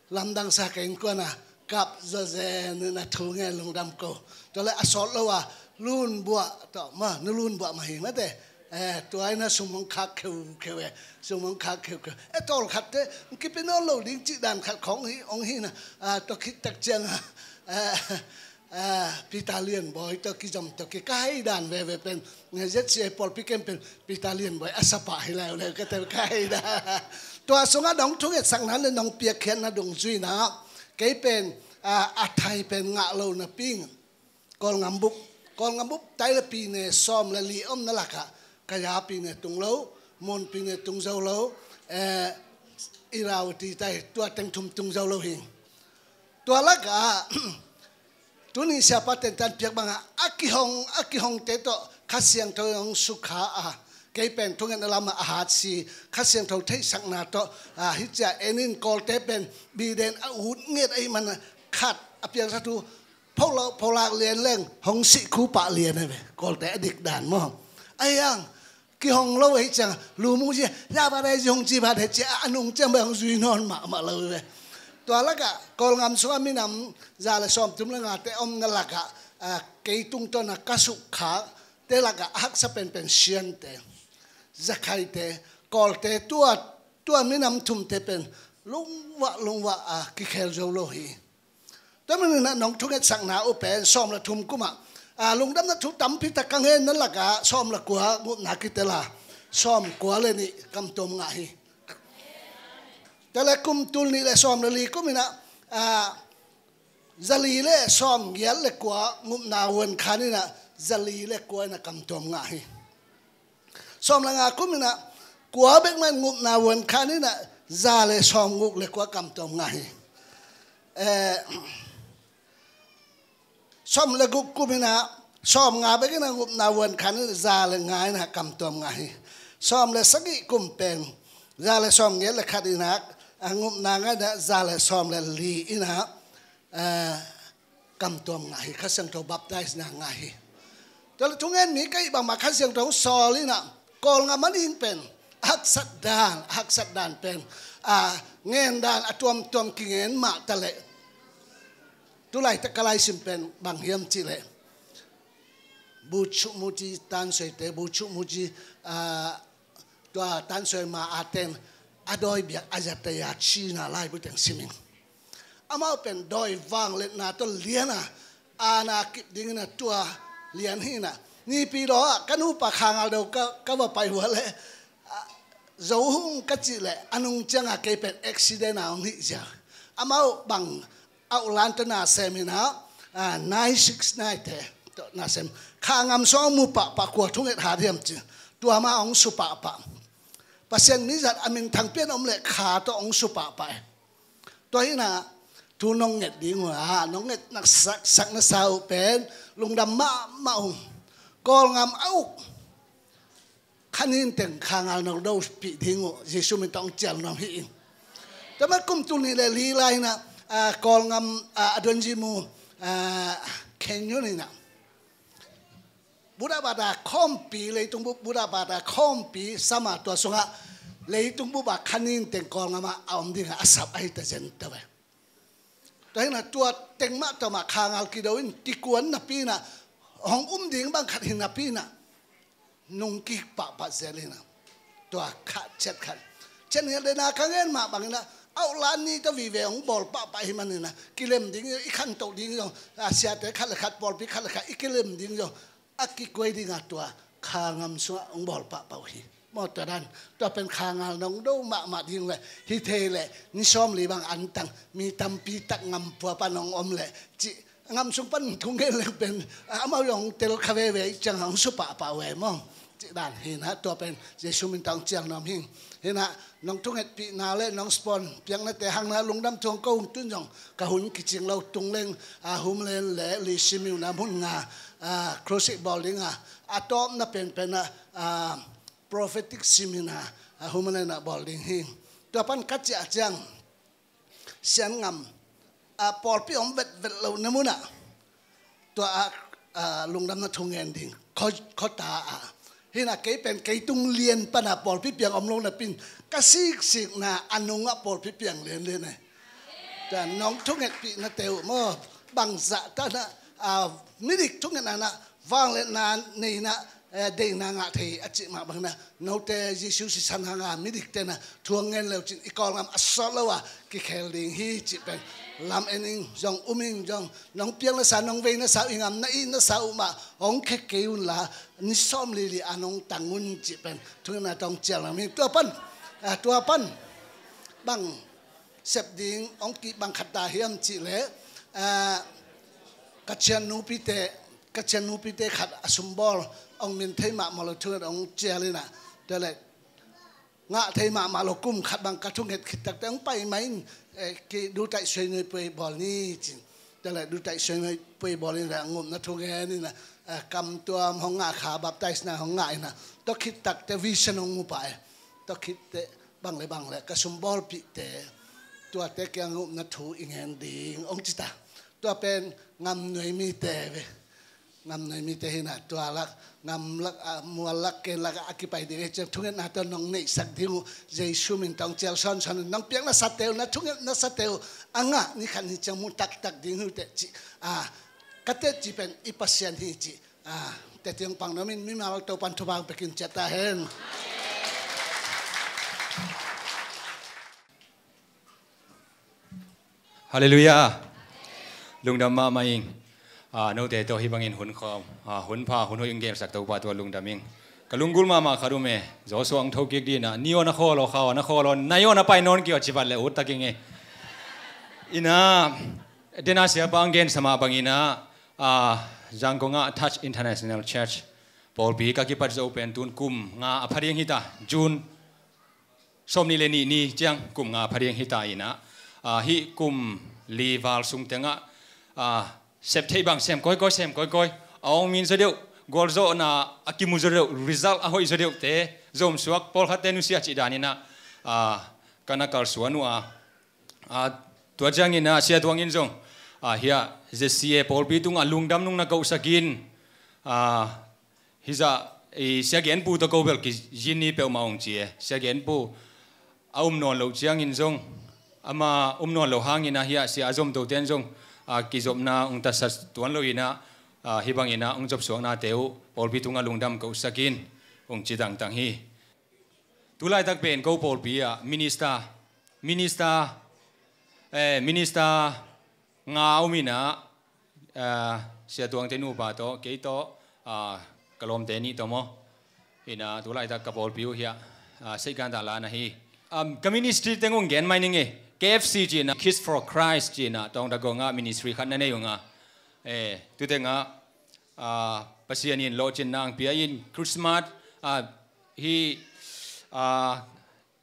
Lamdang sa ka innkuan a kap zazen ina thu ngen lungdam ko. Tua leh a sawt lo a Lunbuah tawh ma, nu Lunbuah mah hi mate. Eh, tua ina sum hong khak kheukheu e, sum hong khak kheukheu. Eh, tawlkhatte hong kipi nawn lo ding cih dan khat khong hi, hong hi ina, ah, tua khit tak ciang a, eh, ah, Peter Lian Bawi tawh kizom tawh ki ka hai dan veve pen, eh, Z C A pawlpi kem pen Peter Lian Bawi a sapa hi leuleu ka teu ka hai dan. Tua sungah nong thungetsakna le nong piakkhiatna dungzui ina kei pen, ah, a thai pen ngah lo napi ing. Kawlngam bup, Kawlngam bup tai le pine sawm le li omna lakah ka ya pine tung lo, mun pine tung zo lo, eh, Irrawaddy tai tua teng thum tung zo lo hi. Tua lakah tuni siapa tentan piak bangah a kihong, a kihongte tawh Kha Siangtho hong sukha a, kei pen thungetna lamah a hatsi, Kha Siangtho theihsakna tawh, ah, hi cia en in Kawlte pen biden a ut nget ahih mana khat a piangsa thu pholak, pholak lian leng hong sih khu pah lian e ve. Kawlte a dik dan maw. Ahi hang kihong lo ahih ciang lu mu ci, ya ba dai ci hong ci ba dai ci a nung ciang ba hong zui nawn mahmah lo ve. Tua lakah Kawlngam sungah minam za le sawmthum le ngate omna lakah, ah, kei tungtawna ka sukkhakte lakah a haksa penpen Siante, Zakhaite, Kawlte tua, tua minam thumte pen lungvah lungvah a kikhel zo lo hi. Tua manin ah nong thungetsakna uh pen sawm le thum kum ah, ah, lungdamna thu tampi tak ka ngenna lakah sawm le kua ngupna kitel a, sawm kua le nih kamtuam ngah hi. Tua le kum tul nih le sawm le li kum in ah, ah, za li le sawm giat le kua ngupna vuan khan in ah za li le kua in ah kamtuam ngah hi. Sawm le nga kum in ah kua bek mah in ngupna vuan khan in ah za le sawm guk le kua kamtuam ngah hi. Eh, sawm le guk kum in ah sawm nga bek in ah ngupna vuan khan in ah za le nga in ah kamtuam ngah hi. Sawm le sagih kum pen za le sawm giat le khat in ah, ah, ngupna ngah in ah za le sawm le li in ah, eh, kamtuam ngah hi, Kha Siangtho baptize na ngah hi. Tua le thungen mi ka hih bangmah Kha Siangtho sawl in ah Kawlngam a ning pen haksat dan, haksat dan pen, ah, ngen dan a tuamtuam kingen mah ta leh, tulaitak ka laisim pen bang hiam cih leh Buchuh Muci Tan Suai te, Buchuh Muci, ah, tua Tan Suai ma a ten a dawi biak a zat a ya cina laibu teng sim ing. Amau pen dawi vangliatna tawh lian a, a na kip ding in ah tua lian hi in ah. Nipi daw ah ka nupa Khangal Do ka, ka va pai uh leh, ah, zo hung ka cih leh a nung ciang a kei pen accident a hong hih zia. Amau bang a ulan tawh na sem in ah, ah, nine six nine te tawh na sem. Kha ngam sung hong mu pahpah kua thunget hat hiam ci. Tua mah hong su pahpah. Pasian mi zat a minthang pian om leh kha tawh hong su pahpah e. Tua hi in ah thu nong nget ding uh ah, nong nget na sak, sak na sa uh pen lungdam mahmah ung. Kawlngam a uk Kha Nin teng Khangal nong dopih ding uh Jesu min tawh hong cial nuam hi ing. Tua mah kum tul nih le li lai in ah, ah, Kawlngam, ah, a duanzi mu, ah, Khen Yun in ah Buddha bata khawmpi, leitung bup Buddha bata khawmpi sam a, tua sungah leitung bup a Kha Nin teng Kawlngam ah a om ding a a sap ahi ta zen ta ve. Tua hi na tua teng mah tawh mah khangal kido in kikuan napi na hong um ding bang khat hi napi na nung kik pahpah zel hi na tua khat ciat khat ciat ni le na ka ngen mah bang hi na auh la ni tawh vive hong bawl pahpah hi man hi na kilem ding hi zong i khantoh ding hi zong a siate khat le khat pawlpi khat le khat i kilem ding hi zong a kikuai dingah tua kha ngam sungah hong bawl pahpah uh hi. Maw tua dan tua pen kha ngal nong do mahmah ding le hi thei le ni sawm li bang antang mi tampi tak ngam pua pan hong om le cih ngam sung pan thungen le pen amau hong tel kha veve ih ciang hong su pahpah uh e maw. Cih dan hi na tua pen Jesu min tawh hong cial nuam hing. Hi na nong thungetpihna le nong spawn piaknate hang na lungdam thuang ko hong tun zong ka hun kicing lo tung leng a hum len le li simiu na mun nga a crusade bawl ding a a tawpna penpen a a prophetic seminar a hum len a bawl ding hi. Tua pan ka ciah ciang sian ngam a pawlpi om vetvet lo na mun a tua a a lungdamna thu ngen ding kho kho ta a hi na kei pen kei tung lian pan a pawlpi piang om lo na pin ka siksik na a nung a pawlpi piang lian lian e. Tua nong thungetpih na teu maw bangzah ta na a midik thungetna na vangliatna nei na eh, deihna ngah thei a cih mah bang na note Jesu sisan hang a midik te na thu hong ngen leu cin i Kawlgam a sawt lo a kikhel ding hi cih pen lam en ing zong um ing zong nong piak na sa nong vei na sa uh i ngam na ih na sa uh mah hong khe kei un la ni sawm li li a nong tang un cih pen thungetna tawh hong cial lam hi. Tua pan a tua pan bang sep ding hong kih bang khat ta hiam cih leh a ka cian nupite ka cian nupite khat a sumbawl hong min thei mahmah lo thunget hong cial hi na tua le ngah thei mahmah lo kum khat bang ka thunget khit takte hong pai mah in eh, ki dutaih suai nuai puai bawl ni cin tua le dutaih suai nuai puai bawl in le a ngupna thungen in a kam tuam hong ngah kha baptize na hong ngah in a tua khit takte vision hong mu pah e. Tua khit te bang le bang le ka sumbawlpihte tuate kiang ngupna thu i ngen ding hong ci ta. Tua pen ngamnuai mite ve. Ngamnuai mite hi na tua lak ngam lak a mual lak ken lak a kipai ding hi ciang thungetna tua nong neihsak ding uh Jesu min tawh hong cial sawnsawn nong piakna sate uh na thungetna sate uh a ngah ni khat ni ciang mu taktak ding hi uh teh ci a ka teh ci pen i Pasian hi ci a teh tiang pang nomin mimal Topan thupha hong pekin ciat ta hen. Halleluiah. Lungdam mahmah ing. Ah, note tawh hih bangin hun khawm ah, hun pha hun hoih ong gensak Topa tawh lungdam ing. Ka lunggulh mahmah khat um e. Joshua ong thokik dinah ni aw na khawl aw kha aw na khawl aw nai aw na pai nawn kei aw civat le ut tak ing e. Inah dena siapa ong gensa mah banginah ah, Zangkongah Touch International Church pawlpi ka kipat zo pen tun kum nga a pha ding hita. June sawmnih le nih ni ciang kum nga pha ding hita inah ah, hih kum li val sung tengah ah, sep theih bang sem kawikawi sem kawikawi a ong min zaw deuh gualzawhna a kimu zaw deuh result a hoih zaw deuhte zomsuak pawlkhatte nusia cih daninah ah, ka na kalsuan uh a ah, tua cianginah sia tuangin zong ah, hiah Z C A pawlpi tungah lungdam nung na kohsakin ah, Hizah i Sia Genpu tawh ko bel kizin ni peuhmah ong ci e. Sia Genpu a um nawn loh ciangin zong ama um nawn loh hangin ahi ah sia a zomtote in zong a kizopna ong tatsat tuan loinah a hih banginah ong zopsuaknate uh pawlpi tungah lungdam kohsakin ong ci tangtang hi. Tulaitak pen ko pawlpi ah minister minister eh, minister nga om inah ah, Sia Tuangte nupa tawh kei tawh ah, ka lawmte nih tawh maw? Inah tulaitak ka pawlpi uh hiah ah, Seikanta la na hi. Um, ka ministry teng ung gen mai ning e. K F C cinah Kids for Christ cinah Tawngdagongah ministry khat na nei unga eh, tutengah ah, Pasian in lawhcinna ang pia in Christmas ah, hi ah,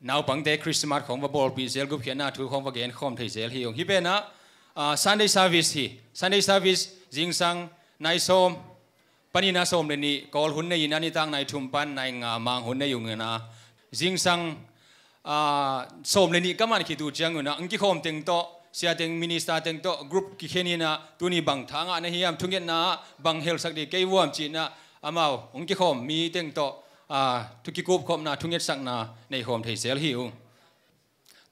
naupangte Christmas khawng va bawlpih zel gupkhiatna thu khawng va genkhawm thei zel hi ung. Hih penah ah, Sunday service hi. Sunday service zingsang nai sawm paninah sawm le nih kawl hun nei inah nitak nai thum pan nai nga mang hun nei ung inah zingsang ah, sawm le nih ka man khit uh ciang unah ang kikhawm teng tawh sia teng minister teng tawh group kikhen inah tuni bang tha ngah na hiam thungetna ah bang helsak dih kei vuam cinah amau ang kikhawm mi teng tawh ah, thu kikupkhopna thungetsakna neikhawm thei zel hi ung.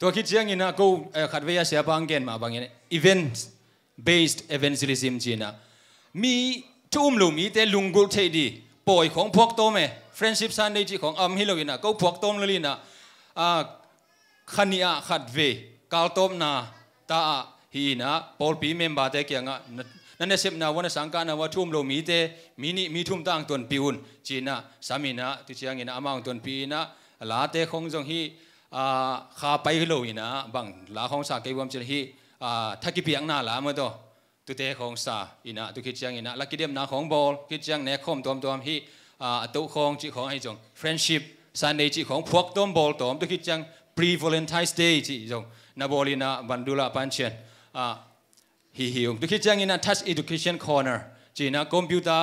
Tua khit ciangin ah ko, eh, khatvei a siapa ang gen mah bangin event based evangelism ci-in ah mi thu um lo mite lunggulh theih ding pawi khawng phuaktawm e, Friendship Sunday cih khawng a om hi lo in ah ko phuaktawm lel in ah, ah, kha nih ah khatvei kaltawpna ta ah hi in ah pawlpi member-te kiangah na, na nasepna uah, na sangkahna uah thu um lo mite mi nih mi thum tang tonpih un ci-in ah sam in ah, tu ciangin ah amau tonpih in ah late khawng zong hih, ah, kha pai lo in ah bang la khawng sa kei uam cih leh hih, ah, tha kipiakna la maw taw, tute khawng sa in ah, tu khit ciangin ah la kidemna khawng bawl khit ciang nek khawm tuamtuam hih, ah, a toh khawng cih khawng ahi zong Friendship Sunday cih khawng phuaktawm bawltawm, tu khit ciang Pre-Valentine's Day cih zong na bawl in ah bandula pancian, ah, hi hi ung. Tu khit ciangin ah Touch Education Corner ci-in ah computer,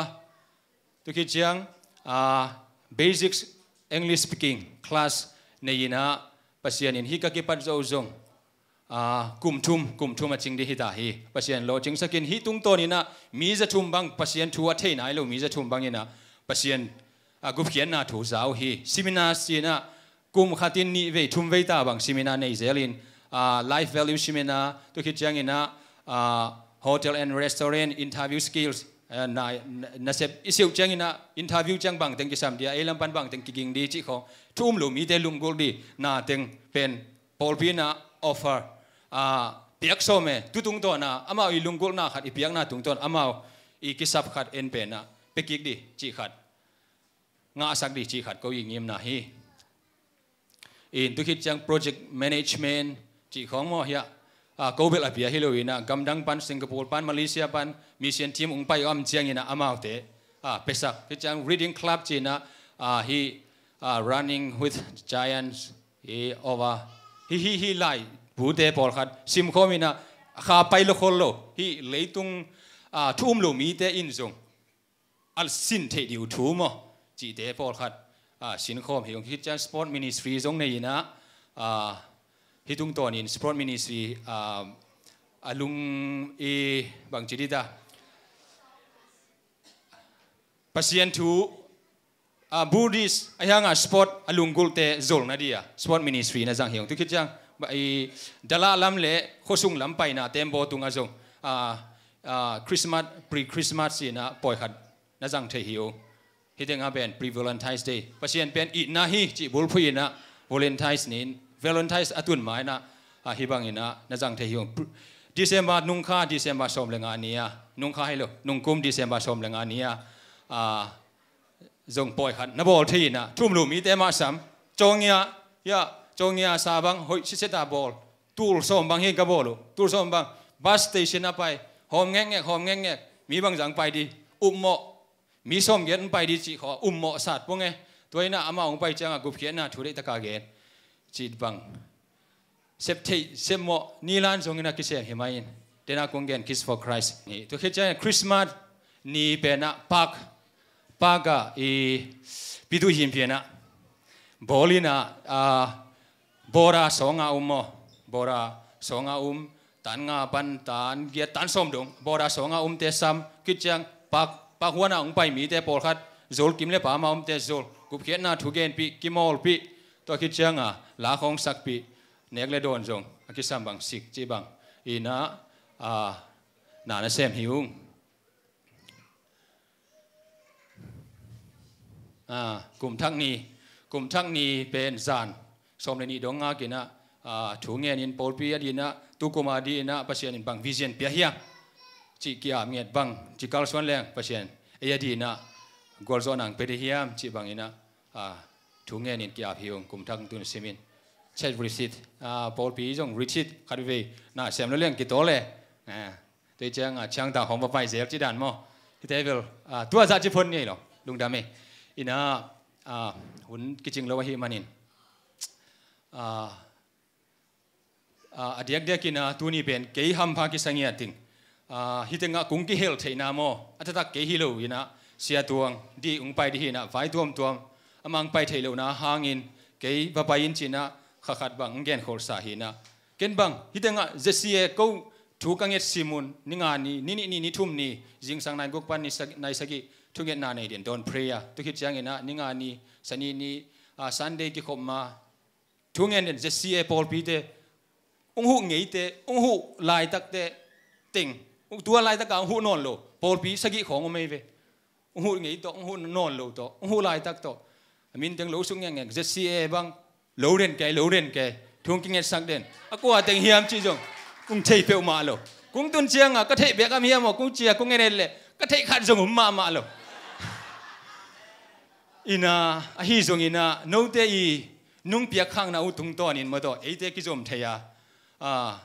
tu khit ciang, ah, basics English speaking class nei in ah Pasian in hih ka kipat zawh zong, ah, kum thum, kum thum a cing ding hi ta hi. Pasian lawhcingsak in hih tungtawn in ah mi za thum bang Pasian thu a thei nai lo mi za thum bang in ah Pasian, ah, gupkhiatna thu za uh hi. Seminars ci-in ah kum khat in nih vei thum vei ta bang seminar nei zel in, ah, life value seminar, tu khit ciangin ah, ah, hotel and restaurant interview skills, ah, na, na, nasep i siuh ciangin ah interview ciang bangteng kisam ding a, ei lam pan bangteng kiging ding cih khawng, thu um lo mite lunggulh ding na teng pen pawlpi in ah offer, ah, piak sawm e. Tu tungtawn ah amau i lunggulhna khat i piakna tungtawn amau i kisap khat en pen ah pia kik ding cih khat, ngahsak ding cih khat ko i ngimna hi. In tu khit ciang project management cih khawng maw hiah, ah, ko bel a pia hi lo in ah gamdang pan, Singapore pan, Malaysia pan mission team ung pai om ciangin ah amaute, ah, piasak. Khit ciang reading club ci-in ah, ah, hih, ah, Running with Giants, hih over, hih, hih, hih lai bute pawlkhat simkhawm in ah kha pai lo khol lo hih leitung, ah, thu um lo mite in zong a sin theih ding uh thu maw cihte pawlkhat, ah, sinkhawm hi ung. Khit ciang sport ministry zong nei in ah, ah, hih tungtawn in sport ministry, ah, a lung i bangci ding ta, Pasian thu, ah, Buddhist a hiang a sport a lunggulhte zolna ding a sport ministry na zang hi ung. Tu khit ciang ba i Dalat lam le khuasung lam paina tembaw tungah zong, ah, ah, Christmas, pre-Christmas ci-in ah pawi khat na zang thei hi ung. Hih tengah pen pre-Valentine's Day, Pasian pen itna hi cih bulphuh in ah Valentine's ni in, Valentine's a tun ma in ah, ah, hih bangin ah na zang thei hi ung. Pre-, December nungkha, December sawm le nga ni a, nungkha hi lo, nungkum December sawm le nga ni a, ah, zong pawi khat na bawl thei in ah thu um lo mite mah sam, cawngia, ya, cawngia sa bang hoih sitset a bawl, tul sawm bang hi ka bawl uh, tul sawm bang bus station a pai, hawm ngekngek, hawm ngekngek, mi bangzah pai ding, upmawh, mi sawmgiat pai ding cih khawng, upmawh sat pong e. Tua in ah amau pai ciangah gupkhiatna thu deihtak a gen cih bang sep theih, sep mawh ni lan zongin a kisem hi mai in. Tena kong gen Kids for Christ ni. Tua khit ciang Christmas ni pen ah park, park ah i Pi Tu Him Pian ah bawl in ah, ah, bora sawng a um maw, bora sawng a um, tan nga pan tan giat tan sawm dong, bora sawng a umte sam, khit ciang park, park huan a hong pai mite pawlkhat zol, kim le pam a omte zol, gupkhiatna thu genpih, kimawlpih, tua khit ciang a la khawng sakpih, nek le dawn zong a kisam bang sik cih bang in ah, ah, na na sem hi ung. Ah, kum thak ni, kum thak ni pen zan sawm le nih dong ngak in ah, ah, thu ngen in pawlpi a ding in ah, tu kum a ding in ah Pasian in bang vision pia hiam cih ki-ap ngiat, bang ci kalsuan leng Pasian ei a ding in ah gualzawhna hong pia ding hiam cih bang in ah, ah, thu ngen in ki-ap hi ung. Kum thak tun sim in, chat retreat, ah, pawlpi zong retreat khatvei na sem lo leng kitawl e. Ah, tua ciang, ah, ciangta hong va pai zel ci dan maw? Hihte bel, ah, tua zah ci phot ni ei lo, lungdam e. In ah, ah, hun kicing lo ahih manin, ah, ah, a diakdiak in ah tuni pen kei hampha kisa ngiat ding, ah, hih tengah kong kihel theihna maw, a taktak kei hi lo in ah, Sia Tuang ding hong pai ding hi in ah, vai tuamtuam, amah hong pai theih lohna hangin kei va pai in ci-in ah kha khat bang hong genkholhsa hi in ah, ken bang hih tengah Z C A ko thu ka ngetsim un, ni nga ni, ni nih ni, ni thum ni, zingsang nai guk pan ni sa-, nai sagih thungetna nei ding, dawn prayer, tu khit ciangin ah ni nga ni, Sani ni, ah, Sunday kikhop ma, thu ngen ding Z C A pawlpite Hong huh ngeite, hong huh laitakte teng, tua laitaka hong huh nawn lo pawlpi sagih khawng om ei ve. Hong huh ngei tawh, hong huh nawn lo tawh, hong huh laitak tawh, a min teng lo suk ngekngek, Z C A bang, lo ren kei, lo ren kei, thu hong kingetsak den. A kua teng hiam cih zong kong thei peuhmah lo. Kong tun cianga ka theih bek am hiam aw, kong cia kong ngen et leh ka theih khat zong om mahmah lo. Ina, ahi zongina, note i nung piakkhakna uh tungtawnin maw tawh eite kizom thei a, a,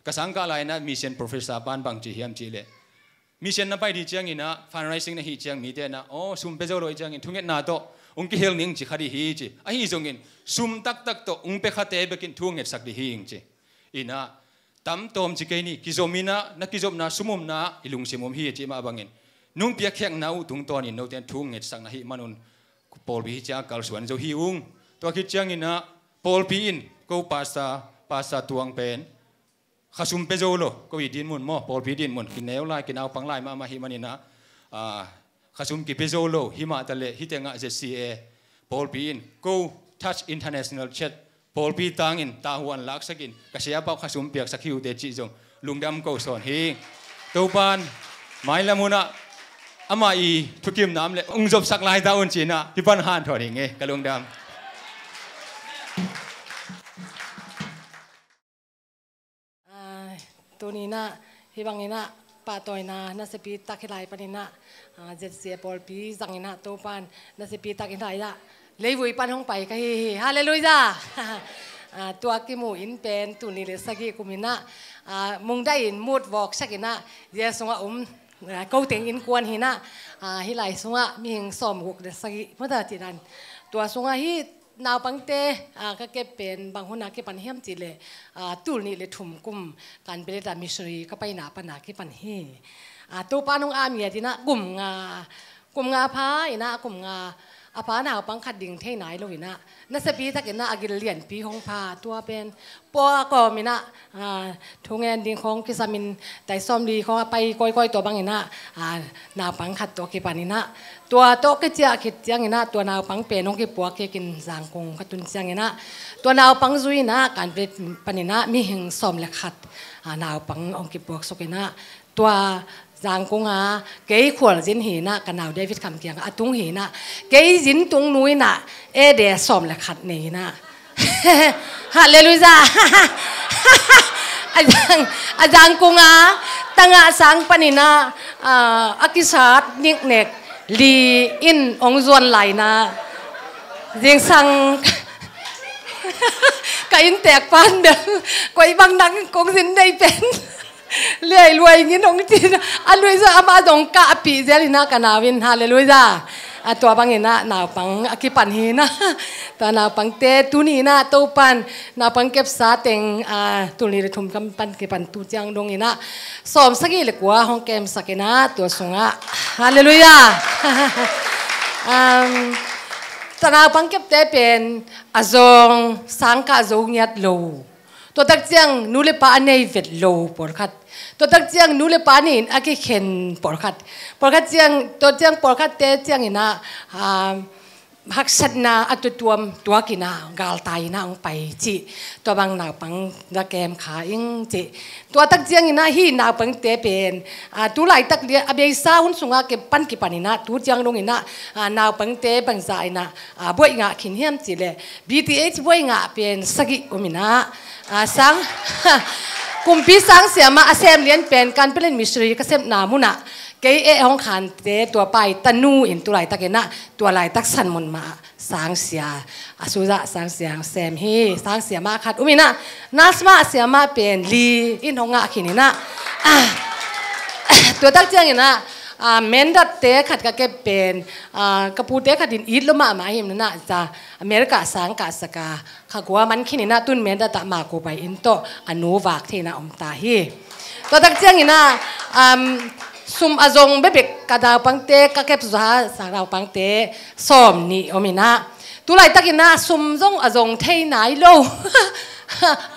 ka sangkah laina mission professor pan bang ci hiam cih leh, mission na pai dih ciangina, fundraising na hih ciang mite na, aw, sum pia zo lo ih ciangin thungetna tawh hong kihel ning ci kha dih hi ci. Ahi zongin sum taktak tawh hong pia khate bekin thu ngetsak dih hi ing ci. Ina, tam tawm ci kei ni, kizom ina, na kizopna sum omna i lungsim om hi ci mah bangin, nung piakkhiakna uh tungtawnin note thu ngetsak na hih manun pawlpi hi ciang a kalsuan zo hi ung. Tua khit ciangina pawlpi in ko pastor, pastor tuang pen khasum pia zo lo, ko i dinmun maw, pawlpi dinmun kineu lai, kinaupang lai mahmah hi manina, a, khasum kipia zo lo hi mah taleh, hih tengah Z C A pawlpi in ko Touch International Church pawlpi tangin tahuan laksakin ka siapa uh khasum piaksak hi uh teh cih zong lungdam ko sawn hi. Topan mailam hunah amah i thukimna om leh hong zopsak lai ta un cina kipan hanthawn hi nge, ka lungdam. Ah, tuninah hih banginah pahtawina nasiapi tak hi lai paninah, ah, Z C A pawlpi zanginah Topan nasiapi tak hi lai ah, leivui pan hong pai ka hi hi. Halleluiah. Ah, tua kimu in pen tul nih le sagih kuminah, ah, mungdahin mut vawksakinah, zia sungah um, ah, ko teng innkuan hinah, ah, hih lai sungah mihing sawmguk le sagih mata tidan. Tua sungah hih naupangte, ah, ka kep pen bang huna kipan hiam cihleh, ah, tul nih le thum kum kan belet a missionary ka paina pana kipan hi. Ah, Topa nung a miatinah kum nga, kum nga pha inah, kum nga a pha naupang khat ding thei nai lo inah, nasiapi takinah a gil lianpi hong pha, tua pen pua kawminah, ah, thungen ding khong kisamin tai sawmli khong a pai kawikawi tua banginah, ah, naupang khat tua kipaninah, tua tawh ka ciah khit cianginah tua naupang pen hong kipuak kikin Zangkung ka tun cianginah, tua naupang zuinah kan pet paninah mihing sawm le khat, ah, naupang hong kipuak sukinah, tua Zangkunga kei khualzin hinah ka nau David Kham kiangah a tung hinah, kei zin tung nuinah ede sawm le khat nei hinah. Halleluiah. A Zang, a Zangkunga tangah sang paninah, ah, a kisat niknek li in hong zuan lainah, zingsang ka inntek pan bel koi bang nang kong zin nei pen liai luai ngin hong cin, a luiza amah dong kah a pih zel hinah ka nau in. Halleluiah. A tua banginah naupang a kipan hinah. Tua naupangte tuninah Topan naupang kepsa teng, ah, tul nih le thum kam pan kipan tu ciang donginah sawm sagih le kua hong kemsakinah tua sungah. Halleluiah. Um, tua naupang kepte pen a zong sangkah zo ngiat lo. Tuatak ciang nu le pa a nei vet lo pawlkhat. Tuatak ciang nu le pa nih in a kikhen pawlkhat. Pawlkhat ciang, tua ciang pawlkhatte cianginah, ah, haksatna a tutuam tuakinah galtainah hong pai cih. Tua bang naupang na kem kha ing cih. Tuatak cianginah hih naupangte pen, ah, tu laitak lian a beisa hun sungah kipan kipaninah tu ciang donginah, ah, naupangte bangza inah, ah, buaih ngah khin hiam cihleh, B T H buaih ngah pen sagih om inah, ah, sang, kumpi sang siamah a sem lian pen kan pelen missionary ka sepna munah kei eh hong khante tua pai tanu in tu laitakinah tua laitak san mun mah sang sia, a suzah sang sia sem hi. Sang siamah khat um inah, nasmah siamah pen li in hong ngah khin inah, ah, tua tak cianginah, ah, mendatte khat ka kep pen, ah, ka pute khat in it lo mahmah him nanah za America sang kahsaka kha kua man khin inah tun mendatah maku pai in tawh a nu vak thei inah om ta hi. Tua tak cianginah, um, sum a zong bebek ka naupangte, ka kep zuha sa naupangte sawm nih om inah, tu laitakinah sum zong a zong thei nai lo.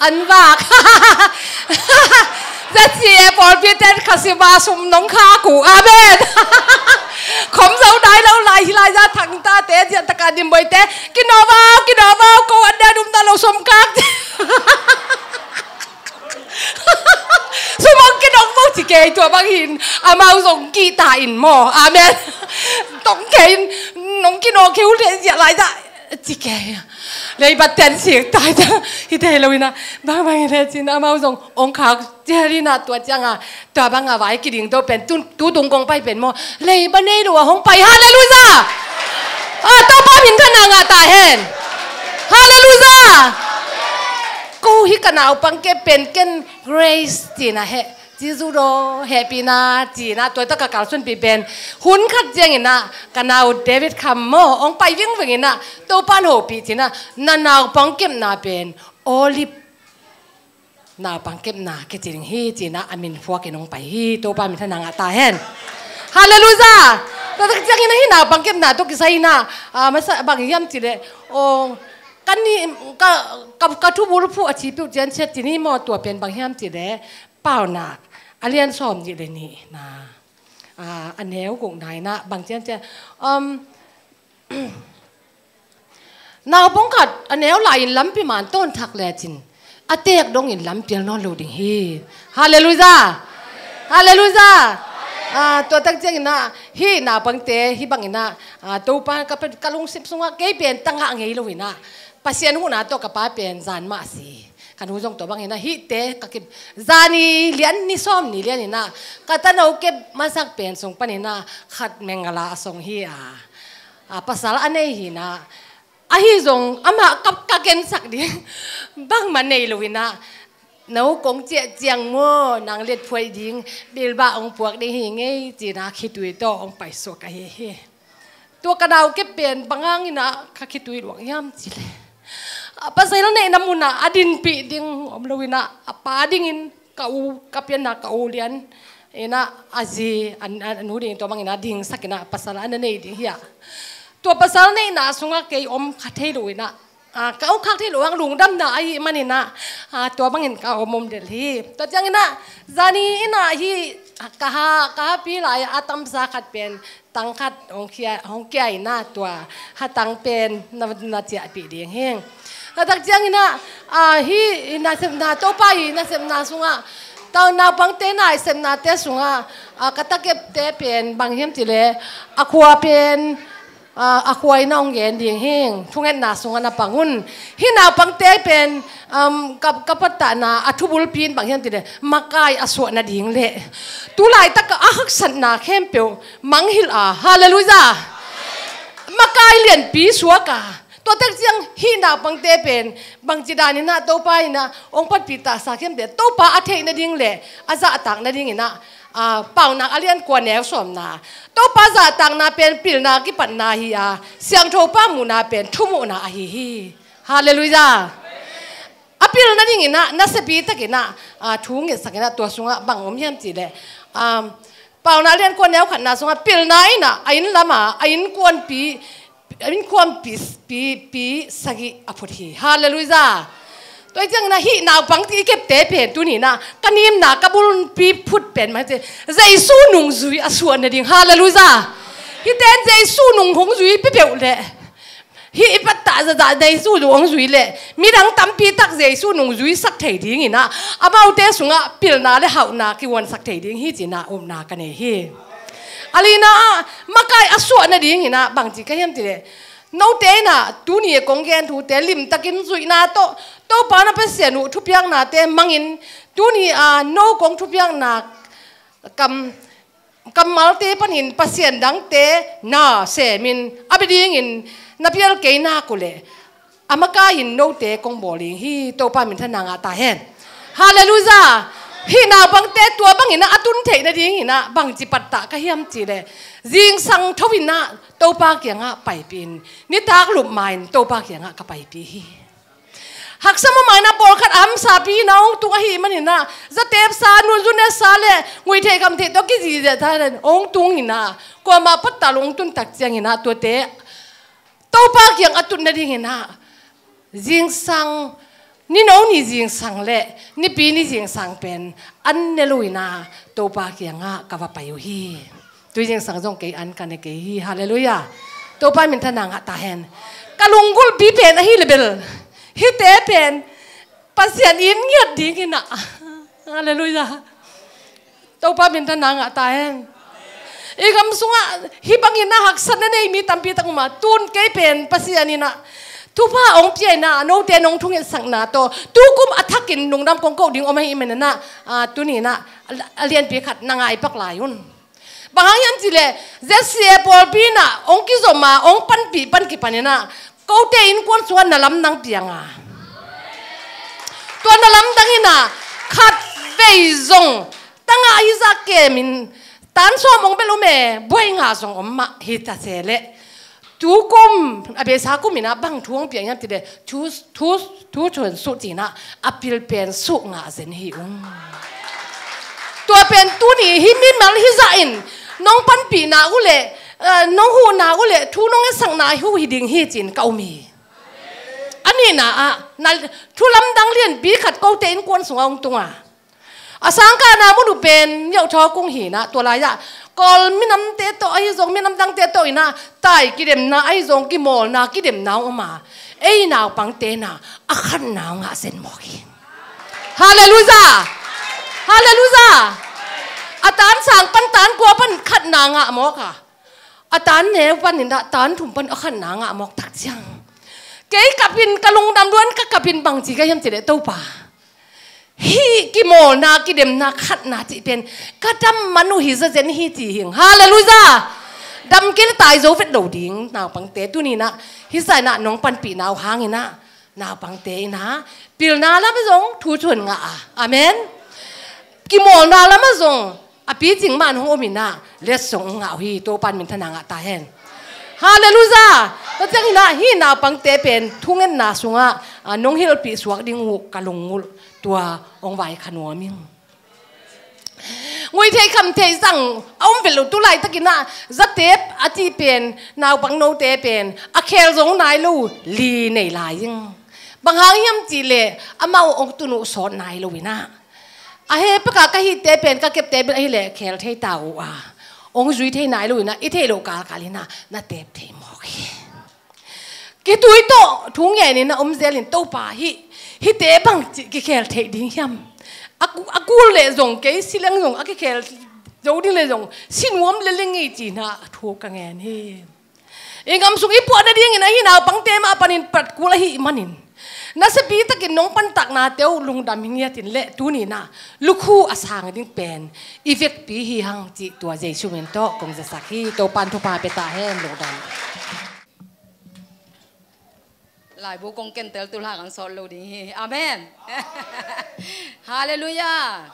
An vak. Zaci e pawlpi ten khasima sum nong kha ku. Amen. Khom zo nai lo lai hi lai za thangtate ziah taka dimboite. Kinawau, kinawau, ko an den um ta lo sum kak. Tua bangin amau zong kihta in maw. Amen. Tong khe in, nong kinawh khe uh leh ziah lai dah, ci khe. Leiba ten sik tai dah. Hite hi lo inah, bangbang hi leh cin amau zong ong khak cial inah, tua cianga tua banga vai kiding to pen tu, tu tung kong pai pen maw, leiba nei lo a hong pai. Halleluijah. A, Topa min thana ngah ta hen. Halleluijah. Ko hi ka naupang kep pen ken Grace cina heh, Jesu daw hehpihna cina, tua taka kalsuanpih pen hun khat cianginah ka nau David Kham maw, ong pai vingving inah Topa in hopih cinah, na naupang kepna pen Olive naupang kepna kici ding hi cinah a min phuakin ong pai hi. Topa min thana ngah ta hen. Halleluijah. Tua tak cianginah hih naupang kepna tawh kisai inah, a, masa bang hiam cileh, ong, ka ni, ka, ka, ka thubul phuh a cipeuh cian ciat cini maw, tua pen bang hiam cileh, Paunak a lian sawm nih le nihna, a, a neu gukna inah bang cian cian, um, naupang khat a neu lai-in lampi man tawn thak lecin a teek dongin lampial nawn lo ding hi. Halleluijah. Halleluijah. A, tua tak cianginah hih naupangte hih banginah, a, Topa ka, ka lungsim sungah kei pen tangah ngei lo inah Pasian huhna tawh ka pa pen zan mah a si. Ka nu zong tua bangin ah hihte ka kip, zani lian ni sawm ni lian inah ka tano kep masak pen sung paninah khat Mengala a song hi a, a, pasal a nei hinah, ahi zong amah ka, ka kensak ding bangmah nei lo inah, no kong ciah ciang maw, nang letphuai ding bilbah ong puak ding hi ngei cinah khitui tawh ong paisuak ahi hi. Tua ka nau kep pen bang hanginah ka khitui luang hiam cileh, a, pasal neihna munah a dinpih ding om lo inah a pa dingin ka u, ka pianna ka u lian inah a zi, a, a nu ding tua bangin a dingsak inah pasal a na nei ding hi a. Tua pasal neihna sungah kei om kha thei lo inah, a, ka ong khak thei lo hang lungdamna ahi maninah, a, tua bangin ka om om del hi. Tua cianginah zani inah hih ka ha, ka hapi lai a tamsa khat pen tang khat hong kia, hong kia inah tua hatang pen na, na ciahpih ding hi. Tua tak cianginah, a, hih nasepna, Topa i nasepna sungah, tau naupangte na i sepnate sungah, a, ka takepte pen bang hiam cileh, a khua pen, a, a khua inah hong gen ding hi. Thungetna sungah na pang un. Hih naupangte pen, um, ka, ka pattahna a thubulpi in bang hiam cileh, makai a suah nading le tu laitak a haksatna khempeuh mangngilh a. Halleluijah. Makai lianpi suak a. Tua tak ciang hih naupangte pen bangci dan inah Topa inah ong patpih tahsa khiamte Topa a theih nading le a zahtak nadinginah, a, Paunak a lian kua neu sawmna, Topa zahtakna pen pilna kipatna hi a, siangtho pa muhna pen thumuhna ahi hi. Halleluijah. A pilna dinginah nasepi takinah, a, thu ngetsak inah tua sungah bang om hiam cileh, a, Paunak lian kua neu khatna sungah pilna inah a inn lama a innkuanpi, innkuanpi, pi, pi sagih a phut hi. Halleluijah. Tua hi cianginah hih naupang ti i kepte pen tuninah ka nimna ka bulpi phut pen mah hi ci, Jesu nungzui a suah nading. Halleluijah. Hihte in Jesu nung hong zui peuhpeuh leh, hih i pattah zahzah Jesu nung hong zui leh midang tampi tak Jesu nung zuisak thei dinginah amaute sungah pilna le hauhna kihuansak thei ding hi cinah upna ka nei hi. A lina ah makai a suah nadinginah bangci ka hiam cileh, note inah tuni a kong gen thute limtakin zuihna tawh Topa na Pasian uh thupiaknate mangin tuni a no kong thupiakna kam, kammalte panin pasian dangte na semin a bia dingin na pial kei nak uh leh a makai-in note kong bawl ding hi. Topa minthanna ngah ta hen. Halleluijah. Hih naupangte tua bangin a tun theih nadingin ah bangci pattah ka hiam cihleh, zingsang tho in ah Topa kiangah paipih in, nitak lup ma-in Topa kiangah ka paipih hi. Haksa mahmah in ah pawlkhat a hamsapi in ah hong tung ahih manin ah zatepsa, nunzunetsa le nguihtheih khamtheih tawh kizihziah thain hong tung in ah kuamah pattah lo hong tun tak ciangin ah tuate Topa kiang a tut nadingin ah zingsang, nino ni zingsang le nipi ni zingsang pen an ne lo in ah Topa kiangah ka va pai uh hi. Tui zingsang zong kei an ka ne kei hi. Halleluijah. Topa minthanna ngah ta hen. Ka lunggulhpi pen ahi le bel hihte pen Pasian in ngiat dingin ah. Halleluijah. Topa minthanna ngah ta hen. I gam sungah hih bangin a haksatna nei mi tampi tak um a, tun kei pen Pasian in ah thupha hong pia in ah, note nong thungetsakna tawh tukum a thakin lungdam kong koh ding om ahih manin ah, a, tuni in ah a lianpi khat na ngai pak lai un. Bang hang hiam cih leh Z C A pawlpi in ah hong kizom a, hong panpih pan kipan in ah kote innkuan sungah na lamdang piang a, tua na lamdang in ah khatvei zong tangah hi zah kem in tan sawm hong bel um e, buai ngah zong om mah hi ta se leh, tukum a beisa kum in ah bang thu hong piang hiam cih leh thu, thu, thu thuan suh ci in ah a pil pen suh ngah zen hi ung. Tua pen tuni hih mimal hi zah in nong panpihna uh leh, eh, nong huhna uh leh thu nong etsakna uh hi ding hi ci in ka um hi. A nihna ah na thu lamdang lianpi khat kote innkuan sungah hong tung a, a sangkahna mun uh pen Nyohthaw kung hi in ah, tua lai-ah Kawl minamte tawh ahi zong minam dangte tawh in ah tai kidemna ahi zong kimawlna kidemna hong om a, ei naupangte in ah a khatna hong ngah zen mawk hi. Halleluiah! Halleluiah! A tan sang pan tan kua pan khatna ngah mawk a, a tan neu pan in ah tan thum pan a khatna ngah mawk tak ciang, kei kap in ka lungdam lua in ka kap in bang ci ka hiam cih leh, Topa, hih kimawlna kidemna khatna cih pen ka dam man uh hi zazen hi ci hi ing. Halleluiah! Dam kei leh tai zo vet lo ding naupangte tuni in ah hih zah in ah nong panpihna uh hang in ah naupangte in ah pilna lamah zong thu thuan ngah a, amen. Kimawlna lamah zong a picing mah in hong om in ah letsong hong ngah uh hi. Topa in minthanna ngah ta hen. Halleluiah! Tua ciangin ah hih naupangte pen thungetna sungah, a, nong hilhpih suak ding uh ka lungngulh, tua hong vaikhak nuam ing. Ngui thei kham thei zang a um vet lo, tu laitakin ah zatep a cih pen naupang note pen a khel zo nai lo li nei lai ing. Bang hang hiam cih leh amau hong tun uh sawt nai lo in ah, a he pek a ka hihte pen ka kepte bel ahih leh khel thei ta uh a, hong zui thei nai lo in ah i theih loh kalkal in ah na tep thei mawk hi. Khitui tawh thu ngen in a om zel in, Topa, hih, hihte bang ci kikhel theih ding hiam? A ku-, a kul leh zong kei si leng zong, a kikhel zo ding leh zong si nuam lel ing ei ci-in ah thu ka ngen hi. I gam sung i puah nadingin ahi naupangte mah panin pat kul ahih manin, nasepi takin nong pantaknate uh lungdam hi ngiat in leh tuni-in ah lukhu a sang ding pen i vekpi hi hang cih tua Jesu min tawh kong zasak hi. Topa'n thupha pia ta hen. Lungdam. Laibu kong kentel tu la kan sawt lo ding hi. Amen. Halleluiah.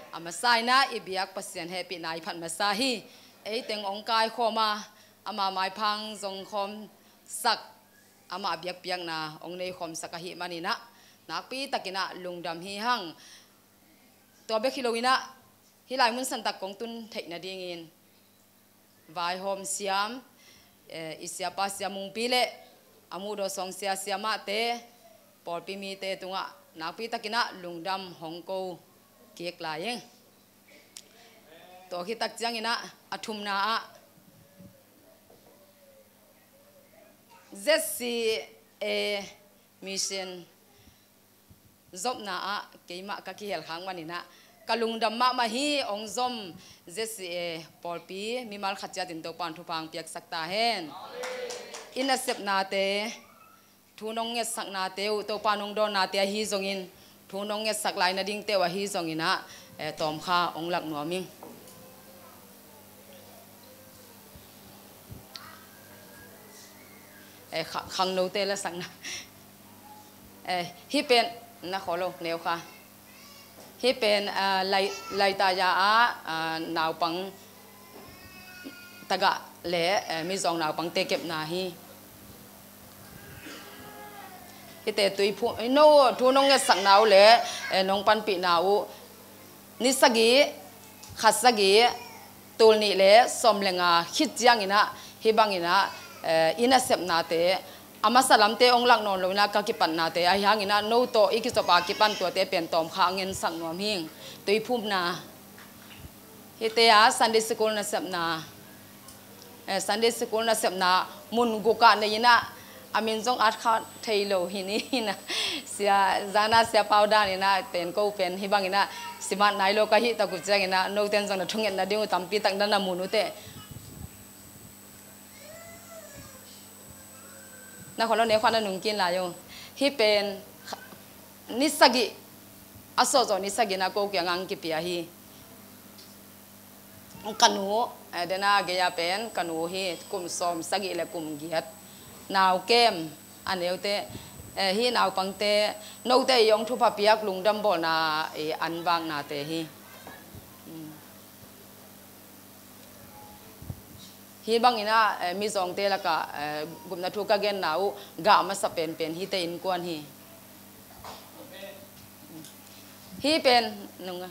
A masa-in ah i biak Pasian hehpihna i phat masa hi. Ei teng hong kaikhawm a, ama maiphang zong khawmsak, ama biakpiakna hong nei khawmsak ahih manin ah nakpi takin ah lungdam hi hang. Tua bek hi loin ah hih lai mun santak kong tun theih nadingin vaihawm siam, eh, i siapa Sia Mungpi leh a muhdaw sawng sia, siamahte, pawlpi mite tungah nakpi takin ah lungdam hong ko kik lai ing. Tua khit tak ciangin ah a thumna ah Z C A Mission zopna ah keimah ka kihel khak manin ah ka lungdam mahmah hi. Hong zom Z C A pawlpi mimal khat ciatin Topa'n thupha hong piaksak ta hen. I nasepnate, thu nong ngetsaknate uh, Topa'n hong dawnnate ahi zongin, thu nong ngetsak lai nadingte uh ahi zongin ah, eh, tawmkha hong lak nuam ing. Eh, kha-, khangnote lasakna. Eh, hih pen, na kholo, neu kha. Hih pen, ah, Lai-, Laitaya ah, ah, naupang tagah leh, eh, mizawng naupangte kepna hi. Hihte tuiphum, no, thu nong ngetsakna uh leh, eh, nong panpihna uh ni sagih, khat sagih, tul nih leh sawm leh nga khit ciangin ah, hih bangin ah, eh, i nasepnate, a masa lamte hong lak nawn loin ah ka kipatnate ahi hangin ah, no tawh i kizop a kipan tuate pen tawmkha hong ngensak nuam hi ing. Tuiphumna. Hihte ah Sunday School nasepna. Eh, Sunday School nasepna mun guk ah nei-in ah, A min zong at kha thei lo hi ni hi na. Sia, zana sia pau dan ina pen ko pen hi bang ina simat nai lo ka hi tak uh ciang ina noten zong na thungetna ding uh tampi tak na na mun uh te. Na kholo ne khua na nung kin lai uh. Hi pen ni sagih, a sawh zawh ni sagih na ko kiang ang kipia hi. Ka nu, eh, dena gei a pen ka nu hi, kum sawm sagih le kum giat. Nau kem a neute, eh, hi naupangte, note i hong thupha piak lungdam bawlna i an vaknate hi. Mm. Hi bangina, eh, mizawngte laka, eh, gupna thu ka genna uh gah masa penpen hite innkuan hi. Hi pen nung,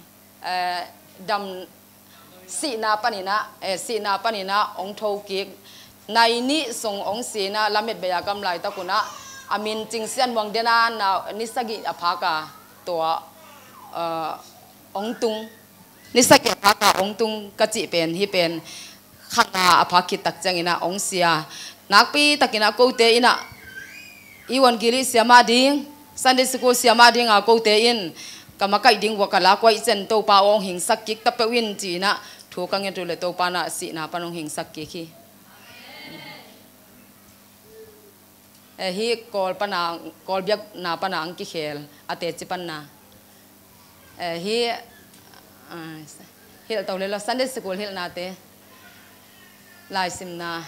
eh, dam sihna panina, eh, sihna panina hong thokik. Nai nih sung hong sina lamet bei a kam laitak una a min Cing Sian Muang dena na ni sagih a phaka tua, eh, hong tung. Ni sagih a phaka hong tung ka cih pen hi pen kha nga a phak khit tak ciangina hong sia. Nakpi takina kote ina i wangili siama ding, Sunday school siama dinga kote in ka makaih ding vua ka lak uaih cian Topa aw hong hingsak kik ta peuh in ci ina thu ka nget uh le Topa na sihna pan hong hingsak kik hi. Eh, hi Kawl pana, Kawl biakna pana ang kikhel a teci panna. Eh, hi, ah, hilh to le lo Sunday school hilhnate. Laisimna.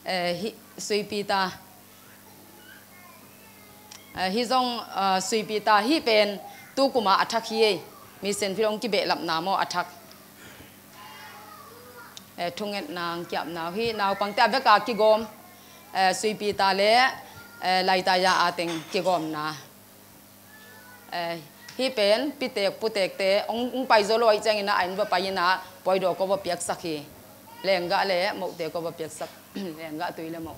Eh, hi suipi ta. Eh, hi zong, ah, suipi ta hi pen tu kuma a thak hi ei. Mission field hong kibehlapna maw a thak. Eh, thungetna ang kiapna uh hi naupangte a veka kigawm, eh, suipi ta le, eh, laita ya a teng kigawmna. Eh, hi pen pitek putekte hong, hong pai zo lo aih ciangina a inn va pai ina poidaw ko va piaksak hi. Lenggah le mohte ko va piaksak. Lenggah tui le moh.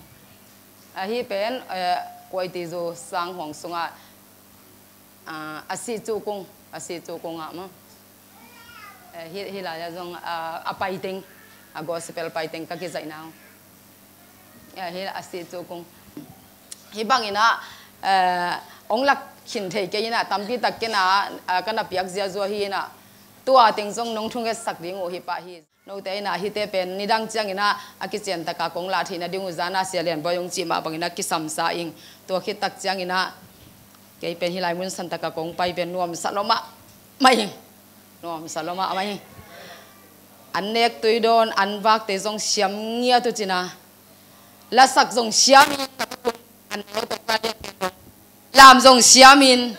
Ah, hi pen, eh, kuaiti zu sang huang sunga, ah, a sih cu kung, a sih cu kung ah maw. Eh, hi, hi lai-ah zong, ah, a paiteng, a gospel paiteng ka kizaihna uh. Eh, hi a sih cu kung. Hi bangin ah, eh, hong lak khin thei kei in ah, tampi tak ken ah, ah, ka na piak ziazua hi in ah, tua teng zong nong thungetsak ding uh hi pah hi. Note in ah hihte pen nidang ciangin ah a kician taka kong lah theihna ding uh zan ah Sia Lian Bawi hong cih mah bangin ah kisamsa ing. Tua khit tak ciangin ah kei pen hih lai mun san taka kong pai pen nuamsa lua mahmah ing. Nuamsa lua mahmah ing. An nek tui dawn, an vakte zong siam ngiat uh cin ah. Lasak zong siam in, an nek tawh ka lian pen zong. Lam zong siamin,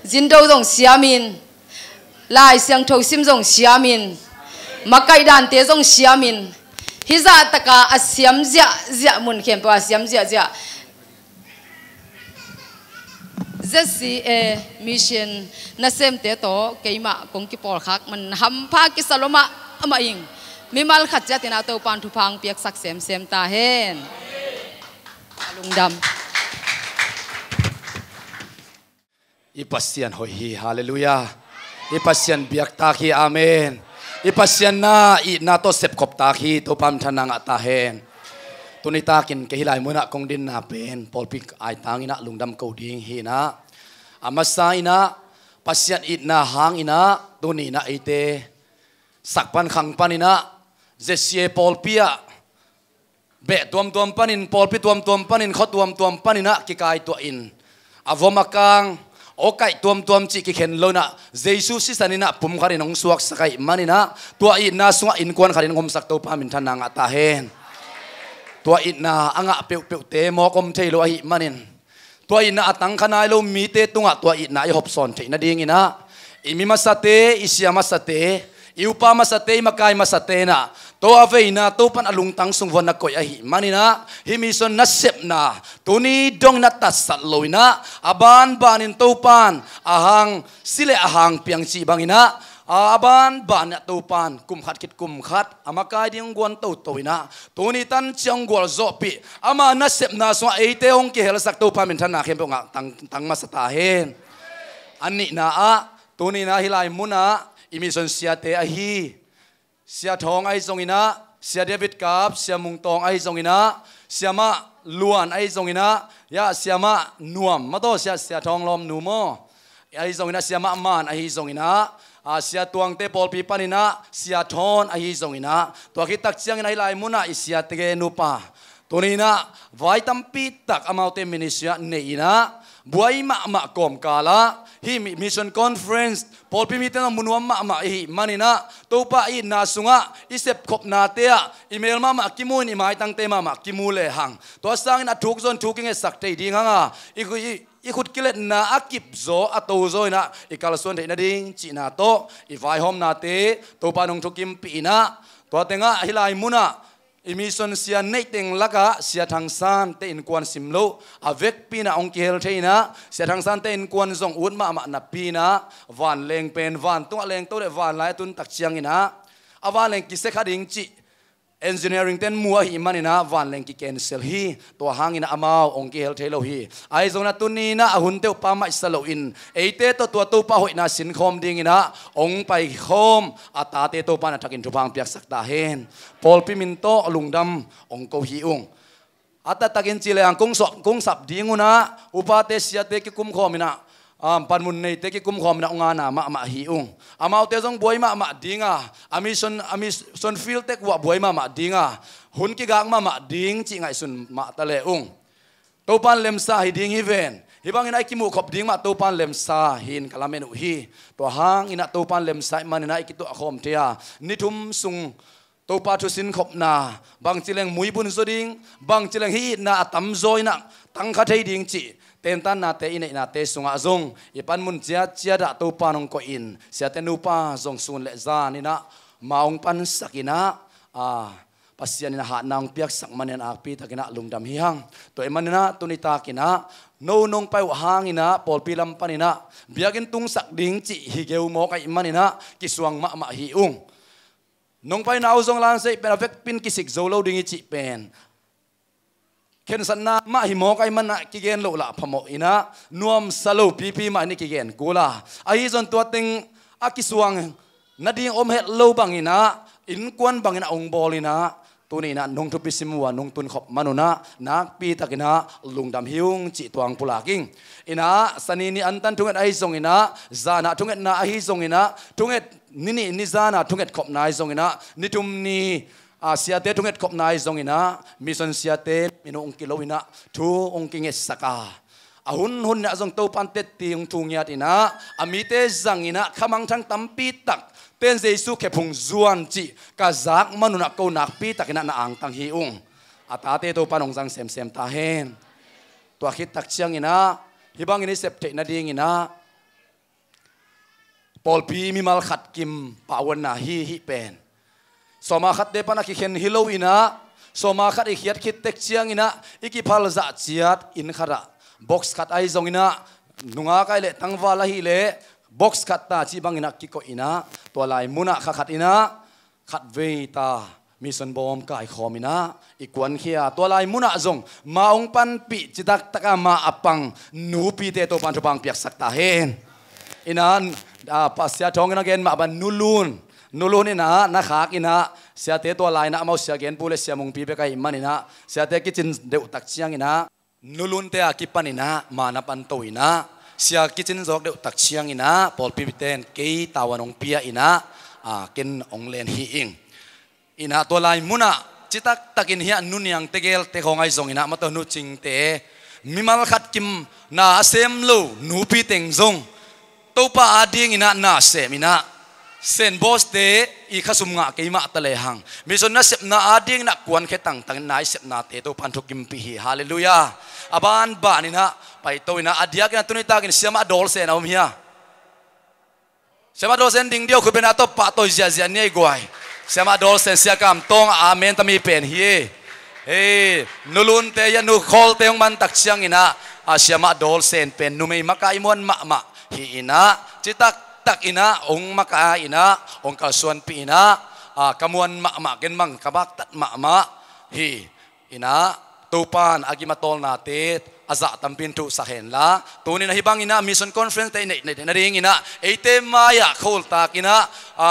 zindo zong siamin, Lai Siangtho sim zong siamin, makaih dante zong siamin, hih zah taka a siam ziahziah, mun khempeuh a siam ziahziah. Z C A Mission nasemte tawh keimah kong kipawlkhak man hampha kisa lua mahmah ing. Mimal khat ciatin a Topan thupha ang piaksak semsem ta hen. A lungdam. I Pasian hoih hi, halleluiah. I Pasian biaktak hi, amen. I Pasian na itna tawh sepkhoptak hi, Topa minthanna ngah ta hen. Tuni takin kei hih lai munah kong dinna pen pawlpi aitang inah lungdam ko ding hi inah, a masa inah Pasian itna hang inah tuni inah eite sak pan khang pan inah Z C A pawlpi ah beh tuamtuam panin, pawlpi tuamtuam panin, khua tuamtuam paninah kikaituah in, a vom a kang, awkaih tuamtuam cih kikhen lo inah Jesu sisan inah pumkhat in hong suaksak ahih maninah tua itna sungah innkuan khat in hong omsak Topa minthanna ngah ta hen. Tua itna a ngah peuhpeuhte mawk om thei lo ahih manin, tua itna a tangkha nai lo mite tungah tua itna i hopsawn theih nadinginah i mi masate, i sia masate, i upa masate, i makai masate inah tua a veina Topan a lungtang sung vuan na koih ahih maninah hih mission nasepna tuni dongin a tatsat lo inah a banbanin Topan a hang si le a hang piang cih banginah a, a banbanah Topan kum khat khit kum khat a makai ding hong guan toto inah tuni tan ciang gualzawhpih ama nasepna sungah eite hong kihelsak Topa minthanna khempeuh ngah tang, tang masa ta hen. A nihna ah tuni inah hih lai munah i mission siate ahi Sia Thawng ahi zonginah Sia David Kap, Sia Mung Tawng ahi zongin ah, Siamah Luan ahi zongin ah, ya, Siamah Nuam, mataw, Sia, Sia Thawng Lawm Nu maw? Ahi zongin ah, Siamah Man ahi zongin ah, a, Sia Tuangte pawlpi panin ah, Sia Thawn ahi zongin ah, tua khit tak ciangin ah hih lai munah i siate nupa, tuni in ah vai tampi tak amaute ministry ah nei in ah, buai mahmah kawmkal ah, hih mi-, mission conference, pawlpi mite zong mu nuam mahmah i hih manin ah, Topa i itna sungah i sepkhopnate ah i mel mahmah kimu in, i maitangte mahmah kimu lehang, tua sangin a thuk zong thuk kingetsak thei ding hang a, i, i, i khut kiletna a kip zaw, a to zaw in ah i kalsuan theih nading cihna tawh i vaihawmnate Topa in hong thukimpih in ah, tua tengah hih lai munah i mission sia neih teng lakah Sia Thang Sante innkuan sim loh a vekpi in ah hong kihel thei in ah, Sia Thang Sante innkuan zong ut mahmah napi in ah, vanleng pen vantungah lengto leh vanlai a tun tak ciangin ah, a vanleng kisia kha ding cih engineering ten mu ahih manin ah vanleng ki-cancel hi. Tua hangin ah amau hong kihel thei lo hi. Ahi zongin ah tuni in ah a hunte uh pammaih sa loin, eite tawh tua Topa hoihna sinkhawm dingin ah hong paikhawm a tate Topa in a thakin thupha hong piaksak ta hen. Pawlpi min tawh lungdam hong ko hi ung. A taktakin ci lehang kung sap, kung sap ding un ah, upate siate kikum khawm in ah, um, panmun neite kikum khawm in ah, hong ana mahmah hi ung. Amaute zong buai mahmah ding a, a mission, a mission field tek uh ah buai mahmah ding a, hun kigak mahmah ding cih ngaihsun mah ta le ung. Topa in lemsa hi ding hi ven. Hih bangin ah i kimuhkhop ding mah Topa in lemsa hi in ka lamen uh hi. Tua hangin ah Topa in lemsa ahih manin ah i kituah khawm thei a, ni thum sung Topa thu sinkhopna, bangci leng muibun zaw ding, bangci leng hih itna a tamzaw in ah tangkha thei ding cih tentannate i neihnate sungah zong i panmun ciatciat ah Topa in hong koih in, siate nupa zong sun le zan in ah ma hong pansak in ah, a, Pasian in ah hatna hong piaksak manin ah nakpi takin ah lungdam hi hang. Tua ahih manin ah tuni takin ah no nong pai uh hangin ah pawlpi lam panin ah biakinn tungsak ding cih hi geu mawk ahih manin ah kisuang mahmah hi ung. Nong paina uh zong lanseih pen a vekpi in kisik zo lo ding hi cih pen khensatna mah hi mawk ahih manin ah kigen loh lah phamawh in ah, nuamsa lo pipi mah in i kigen kul a, ahi zong tua teng a kisuang nading om het lo bangin ah, innkuan bangin ah hong bawl in ah, tuni in ah nong thupi sim uh a nong tunkhop man un ah nakpi takin ah lungdam hi ung cih tua hong pulak ing. In ah Sani ni antan thunget ahi zongin ah, zan ah thungetna ahi zongin ah, thunget ni nih ni zan ah thunget khopna ahi zongin ah, ni thum ni, a, siate thunget khopna ahi zongin ah, mission siate min uh hong kilo in ah thu hong kingetsak a, a hun hun in ah zong Topa in tetti hong thu ngiat in ah, a mite zang in ah khamangthang tampi tak ten Jesu khe phung zuan cih ka zak man un ah ko nakpi takin ah na angtang hi ung. A tate Topa in hong zang semsem ta hen. Tua khit tak ciangin ah hih bangin i sep theih nadingin ah pawlpi mimal khat kim pahhuanna hi hih pen. Sawma khatte pan a kikhen hi lo in ah, sawma khat i khiat khit tek ciangin ah i kiphal zah ciat inn khat ah box khat ahi zongin ah, nungak ahih leh tangval ahih leh box khat ta cih bangin ah kikoih in ah, tua lai munah kha khat in ah khatvei ta mission bawm kaikhawm in ah i kuankhia, tua lai munah zong ma hong panpih citak taka ma a pang nupite Topa in thupha hong piaksak ta hen. In ah, a, Pastor Thawng in a gen mah bang Nu Lun, Nu Lun in ah na khak in ah, siate tua lai in ah amau sia genpu le sia mungpi bek ahih manin ah siate kicin deuh tak ciangin ah Nu Lunte a kipan in ah ma na pan to in ah, sia kicin zawk deuh tak ciangin ah pawlpite in kei tavuan hong pia in ah, a, ken hong len hi ing. In ah tua lai munah citak takin hiah Nu Niangte geelte khawng ahi zongin ah, mataw, Nu Cingte, mimal khat kim na a sem lo nupi teng zong Topa adingin ah na sem in ah, Saint Bawste i khasum ngah kei mah ta lehang, mission nasepna adingin ah kuankhia tangtangin na i sepnate Topa in thukimpih hi. Halleluiah. A banban in ah paito in ah, a diakin ah tuni takin Siamah Dawlsen a om hia? Siamah Dawlsen ding diau, khut beng a tawh pahtawi ziahziah ni ei guai. Siamah Dawlsen, Sia Kam Tawng a amen tami pen hi. Hei, Nu Lunte, hiah Nu Khawlte hong man tak ciangin ah, a, Siamah Dawlsen pen numei makaih muan mahmah hi in ah, citak tak in ah hong makaih in ah, hong kalsuanpih in ah, a, ka muan mahmah, ken bang ka baktat mahmah hi. In ah Topa in a gim a tawlnate, a zah tampi in thuhsak henla, tuni-in ah hih bangin ah mission conference te i neih, neih, neih nadingin ah eite mai-ah khol takin ah, a,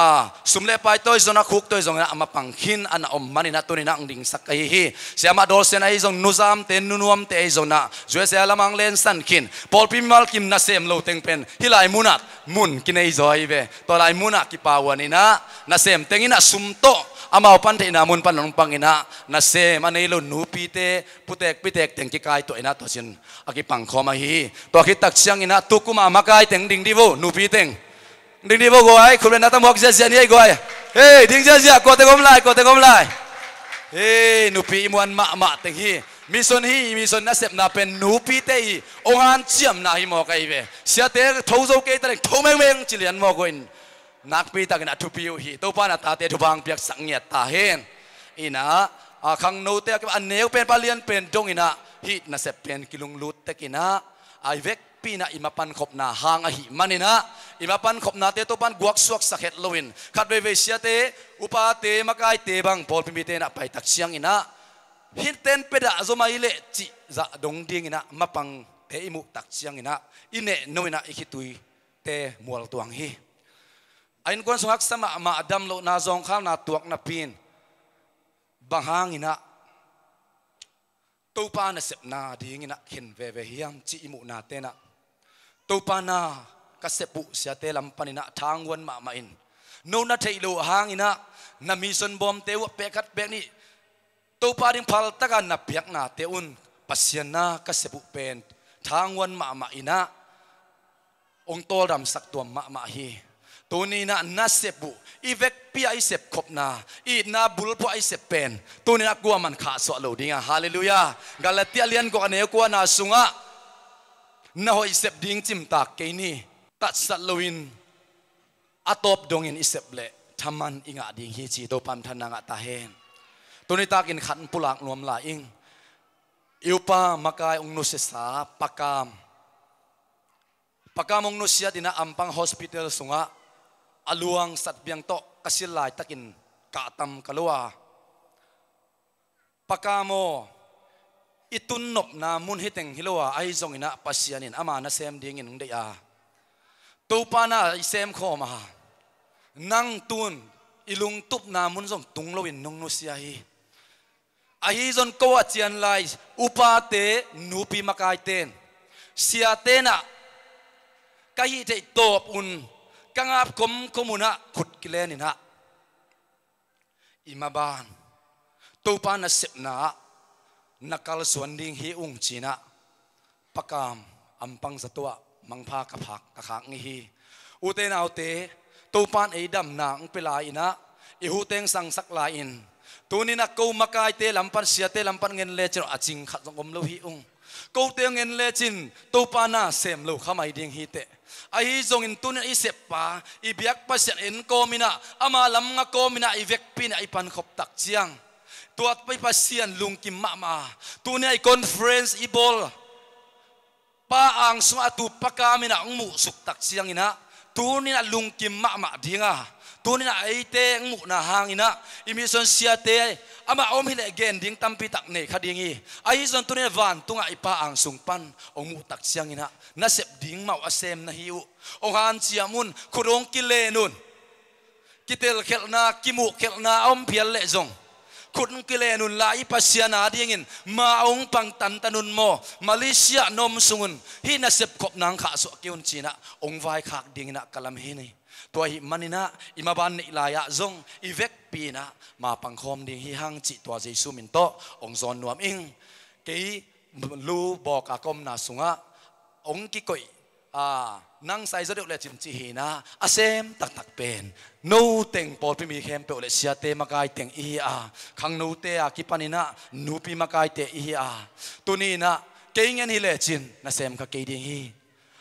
sum le pai tawh zong ah, khuk tawh zong ah, a mapang khin a na om manin ah tuni-in ah hong dingsak ahi hi. Siamah Dawlsian ahi zong, Nu Zamte, Nu Nuamte ahi zong ah, U S A lamah hong lensan khin, pawlpi mimal kim nasem lo teng pen hih lai munah mun kinei zaw hi ve. Tua lai munah kipawuan in ah, nasem teng in ah sum tawh amau pan theihna mun pan hong pang in ah, nasem a nei lo nupite, putek pitek teng kikaituah in ah tua cin a kipangkhawm ahi hi. Tua khit tak ciangin ah tukum a makai teng ding dih vo, nupi teng. Ding dih vo guai, khut beng na, tamuak ziahziah ni ei guai. Hei, ding ziahziah, kua teng om lai, kua teng om lai. Hei, nupi i muan mahmah teng hi. Mission hi, mission nasepna pen nupite i hong hanciamna hi mawk ahi ve. Siate tho zo kei ta leng, tho mengmeng ci lian mawk uh in, nakpi takin a thupi uh hi. Topa in a tate thupha hong piaksak ngiat ta hen. In ah, a, khangnote a, a neu pen, pa lian pen dong in ah hih nasep pen kilunglut tek in ah, a, i vekpi in ah i mapan khopna hang ahih manin ah, i mapan khopnate Topa in guaksuaksak het loin, khat veivei siate, upate, makaite bang pawlpi mite in ah pai tak ciangin ah, hih ten pia dah zaw mai leh cih zah dong dingin ah mapangte i muh tak ciangin ah, i nehno in ah i khitui te mualtuang hi. A innkuan sung haksa mahmah, a dam lohna, zawngkhalna tuak napi in, bang hangin ah Topa nasepna dingin ah khen veve hiam cih i muhnate in ah, Topa na ka sep uh siate lam panin ah thanghuan mahmah in, no na theih loh hangin ah na mission bawmte uh a pek khat pek nih Topa ding phaltaka na piaknate un, Pasian na ka sep uh pen thanghuan mahmah in ah hong tawldamsak tuam mahmah hi. Tuni in ah na sep uh, i vekpi ah i sepkhopna, i itna bulphuh ah i sep pen tuni in ah kuaman khahsuah lo ding a. Halleluiah. Galatia lian guk, a neu kuana sungah, na hoih sep ding cimtak kei ni. Tatsat loin a tawp dongin i sep leh thaman i ngah ding hi ci Topa in thanna ngah ta hen. Tuni takin khat hong pulak nuam lai ing. I upa makai hong nusiasa Pa Kam. Pa Kam hong nusiat in ah Ampang Hospital sungah a luang satpiang tawh ka silh laitakin kahtam ka lo a, Pa Kam aw, i tunnopna mun hih teng hi lo a, ahi zongin ah Pasian in ama nasem dingin hong deih a, Topa na i semkhawm a, nang tun i lungtupna mun zong tung loin nong nusia hi. Ahi zong ko a cian lai upate, nupi makaite in, siate in ah ka hih theih tawp un ka ngap komkom un ah khut kilen in ah, i maban Topa nasepna ah na kalsuan ding hi ung ci in ah, Pa Kam Ampang zato ah mangpha ka phak, ka khak ngei hi. Ute naute, Topa in ei damna hong pia lai in ah, i hute hong sangsak lai in, tuni in ah ko makaite lam pan, siate lam pan ngen lecin a cing khat zong om lo hi ung. Kote ngen lecin Topa na sem lo kha mai ding hi teh. Ahi zongin tuni in ah i seppa, i biak Pasian en kawm in ah, ama lam nga kawm in ah i vekpi in ah i pankhop tak ciang, tua i Pasian lungkim mahmah. Tuni in ah i conference i bawl pa ang sungah a tu Pa Kam in ah hong muhsuk tak ciangin ah, tuni in ah lungkim mahmah ding a, tuni in ah eite hong muhna hangin ah i mission siate amah om hileh gen ding tampi tak nei kha ding hi. Ahi zong tuni in ah vantungah i Pa ang sung pan hong muh tak ciangin ah, na sep ding mah uh a sem na hi uh. Hong hanciam un, khut hong kilen un. Kitelkhelhna, kimuhkhelhna a om phial leh zong, khut hong kilen un la, i Pasian a dingin ma hong pang tantan un maw, Malaysia na om sung un hih na sepkhopna hong khahsuah kei un ci in ah hong vaikhak dingin ah ka lam hi ni. Tua ahih manin ah i maban neih lai-ah zong i vekpi in ah ma pangkhawm ding hi hang cih tua Jesu min tawh hong zawn nuam ing. Kei lu bawka ka omna sungah hong kikoih, a, nang sai zaw deuh lecin cih hi in ah, a sem taktak pen no teng, pawlpi mi khempeuh le siate makai teng i hi a, khangnote a kipan in ah nupi makaite i hi a, tuni in ah kei ngen hi lecin na sem kha kei ding hi.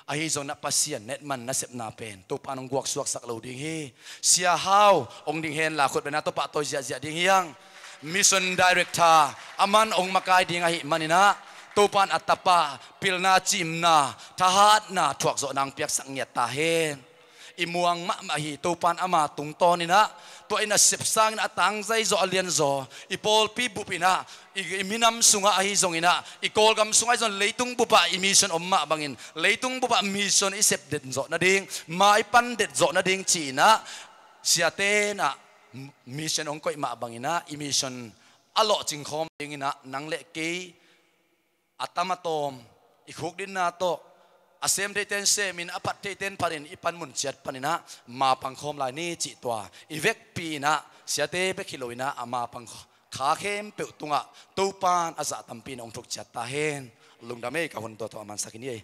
Ahi zongin ah Pasian netman nasepna pen Topa in hong guaksuaksak lo ding hi. Sia Hau hong ding hen la, khut beng na, Topa tawi ziahziah ding hi hang. Mission Director, aman hong makai ding ahih manin ah, Topa in a tapa pilna, cimna, thahatna, thuakzawhna hong piaksak ngiat ta hen. i muang mahmah hi. Topan ama tungtawn inah, tua inah sepsang inah a tangzai zaw, a lian zaw, i pawlpi bup inah, i, i minam sungah ahi zong inah, i Kawlgam sungah ahi zong, leitung bupah i mission om mah bangin, leitung bupah mission i sep det zawh nading, ma i pan det zawh nading ci inah, siate inah mission hong koih mah bang inah, i mission a lawhcing khawm ding inah, nang le kei a tam a tawm, i khukdinna tawh, a sem theite'n semin, a phat theite'n phatin, i panmun ciat pan inah, ma pang khawm lai ni cih tua i vekpi inah, siate bek hi lo inah, a ma pang kha khempeuh tungah Topan a zah tampi inah hong thuk ciat ta hen. Lungdam ei, ka hun tua tawh a mansak in ei.